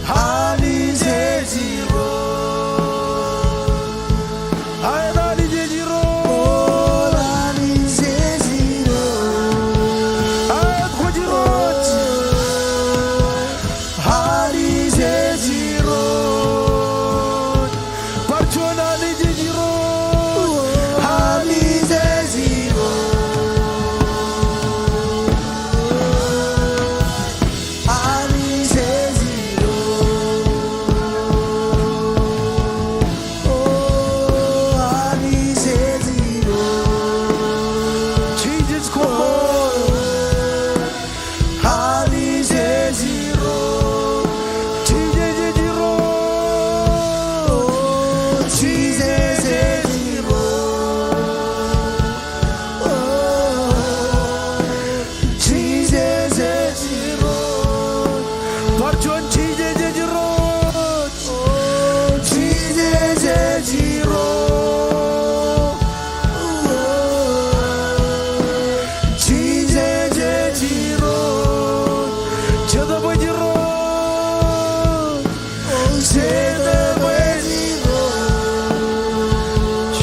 Anij ej Irooj. Aet, Anij ej Irooj. Anij ej Irooj. Aet, kwōj Irooj. Anij ej Irooj. Bar juon, Anij ej Irooj. Anij ej Irooj. Anij ej Irooj. O Anij ej Irooj. Jesus, come on. Anij ej Irooj. Jisōs ej Irooj. Jisōs ej Irooj. Jisōs ej Irooj. Bar juon, Jisōs ej Irooj. Jisōs ej Irooj. Jisōs ej Irooj. Jetōb ej Irooj. Jetōb ej Irooj.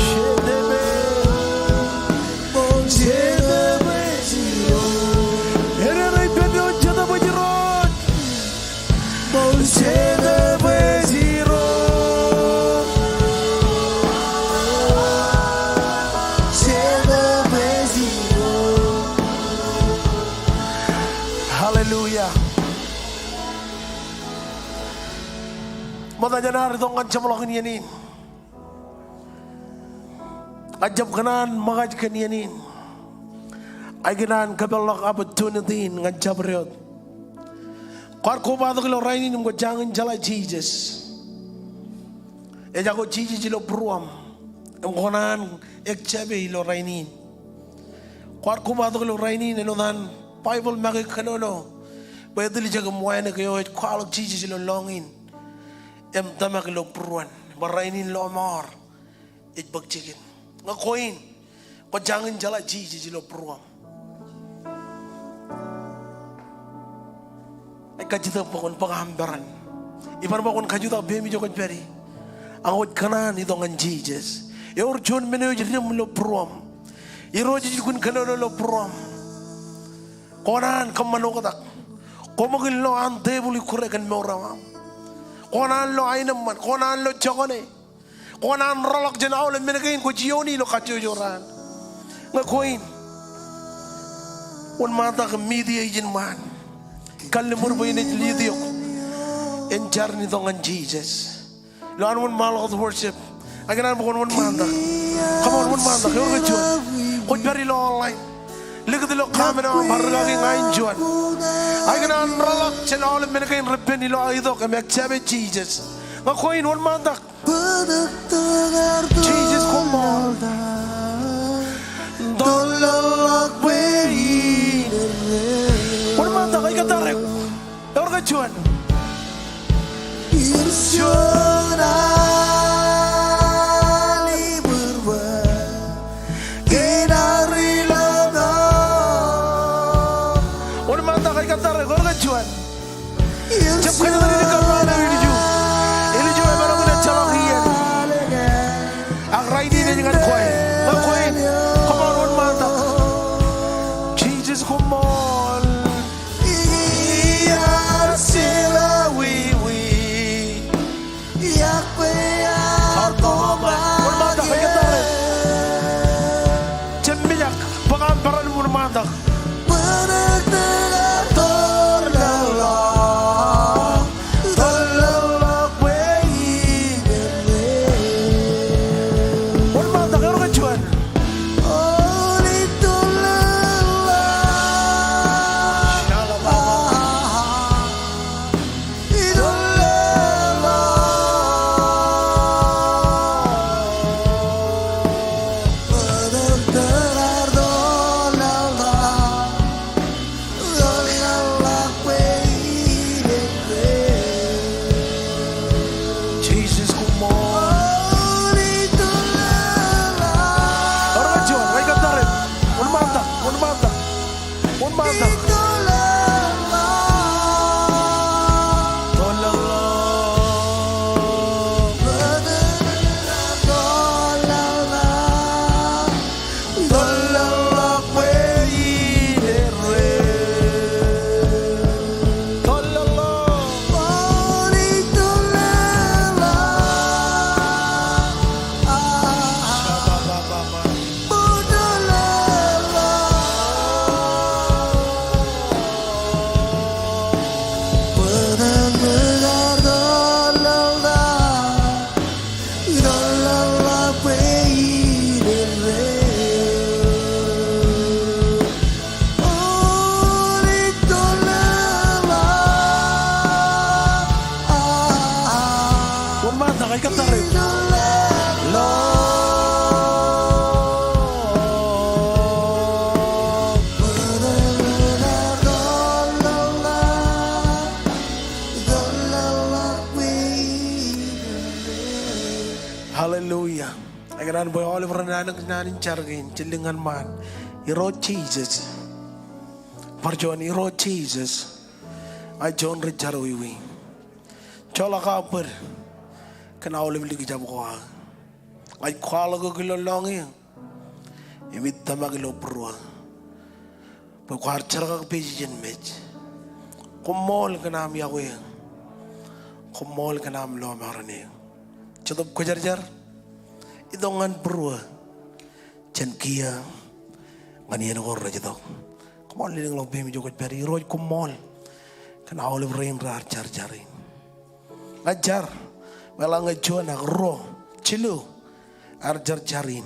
Jetōb ej Jetōb ej Irooj. Eñin ippān doon, Jetōb ej Irooj. Jetōb ej Irooj. Jetōb ej Irooj. Hallelujah. Ṃokta jān ad itok ñan jeṃḷọkin iien in. Ña ij jab kōṇaan ṃōkaj kōn iien in. Ij kōṇaan kōpeḷḷọk opportunity in ñan jabdewōt. Kwaar kobatok ilo rainin im kwōj jañin jeḷā Jisōs. Ejako Jisōs ilo būruōṃ. Im kwō kōṇaan accept e ilo rainin. Kwaar kobatok ilo rainin āinwōt an Baibōḷ make kōnono bwe etiljek im wānōk eo ej kwaḷọk Jisōs ilo lọñiin im tōmak ilo būruon. Bwe rainin lọmọọr ej bōk jikin. Ñe kwe in, kwō jañin jeḷā Jisōs ilo būruōṃ. Ij kajjitōk bwe kwōn bōk aṃ peran. Iban bwe kwōn kajutak peiṃ ijo kwōj pād ie. Ak kwōj kōṇaan itok ñan Jisōs. Ewōr juon men eo ej diṃ ilo būruōṃ. Irooj ej jibwin kōnono ilo būruōṃ. Kwō kōṇaan kōṃṃan oktak. Kwō ṃōk in lo an tebōḷ ikkure kōn mour eo aṃ. Kwō kōṇaan lo aenōṃṃan, kwō kōṇaan lo jokane. Kwō kōṇaan rōḷọk jān aolep men kein kwōj iioni ilo kajjojo raan. Ñe kwe in, wōnṃaantak im meet e ijin ṃaan. Kalliṃur bwe in ej lead eok en jar in itok ñan Jisōs. Ilo an wōnṃaanḷọk wōt worship. Ij kōṇaan bwe kwōn wōnṃaantak. Come on, wōnṃaantak. Ewōr ke juon. Kwōj pād ilo online. Likūt ilo comment eo aṃ bar rikaki ña in juon. Ij kōṇaan rōḷọk jān aolep men kein repen ilo aō itok im accept e Jisōs. Ñe kwe in, wōnṃaantak. Jisōs, koṃṃool. Wōnṃaantak, ij kōttar eok. Ewōr ke Juon. Ij juon al ibūrbōd kein ad ri lọñọñ. Wōnṃaantak, ej kōttar eok, ewōr ke juon. Jab kōjatdikdik kōṃṃan eo ilju. Ilju emaroñ in ejjeḷọk iien. Ak rainin ej ñan kwe. Ñe kwe in. Come on, wōnṃaantak. Jisōs, koṃṃool. Wōnṃaantak, ej kōttar eok. Jab mijak, bōk aṃ peran im wōnṃaantak. Wōnṃaantak, ewōr ke juon. Jisōs, koṃṃool. Ewōr ke juon, ej kōttar eok. Wōnṃaantak, wōnṃaantak. Wōnṃaantak. Wōnṃaantak, ej kōttar eok. Hallelujah. Ekōṇaan bwe aolep ren anōk naan in jar kein, jiljilimjuon ñan ṃaan. Irooj Jisōs. Bar juon, Irooj Jisōs. Ña ij juon ri jerọwiwi. Joḷọk aō bōd kōn aolep likjab ko aō. Ña ij kwaḷọk eok ilo lọñiō im ij tōmak ilo būruō bwe kwaar jerkakpeje jān mej. Koṃṃool kōn aṃ iọkwe eō. Koṃṃool kōn aṃ lọmọọren eō. Jetōb Kwōjarjar, itok ñan būruō jān kiiō ñan iien ko rej itok. Koṃṃool lelōñḷọk peiṃ ijo kwōj pād. Irooj, koṃṃool kōn aolep rein raar jar jar in. Ña ij jar im eḷaññe juon ak ruo, jilu ear jar jar in,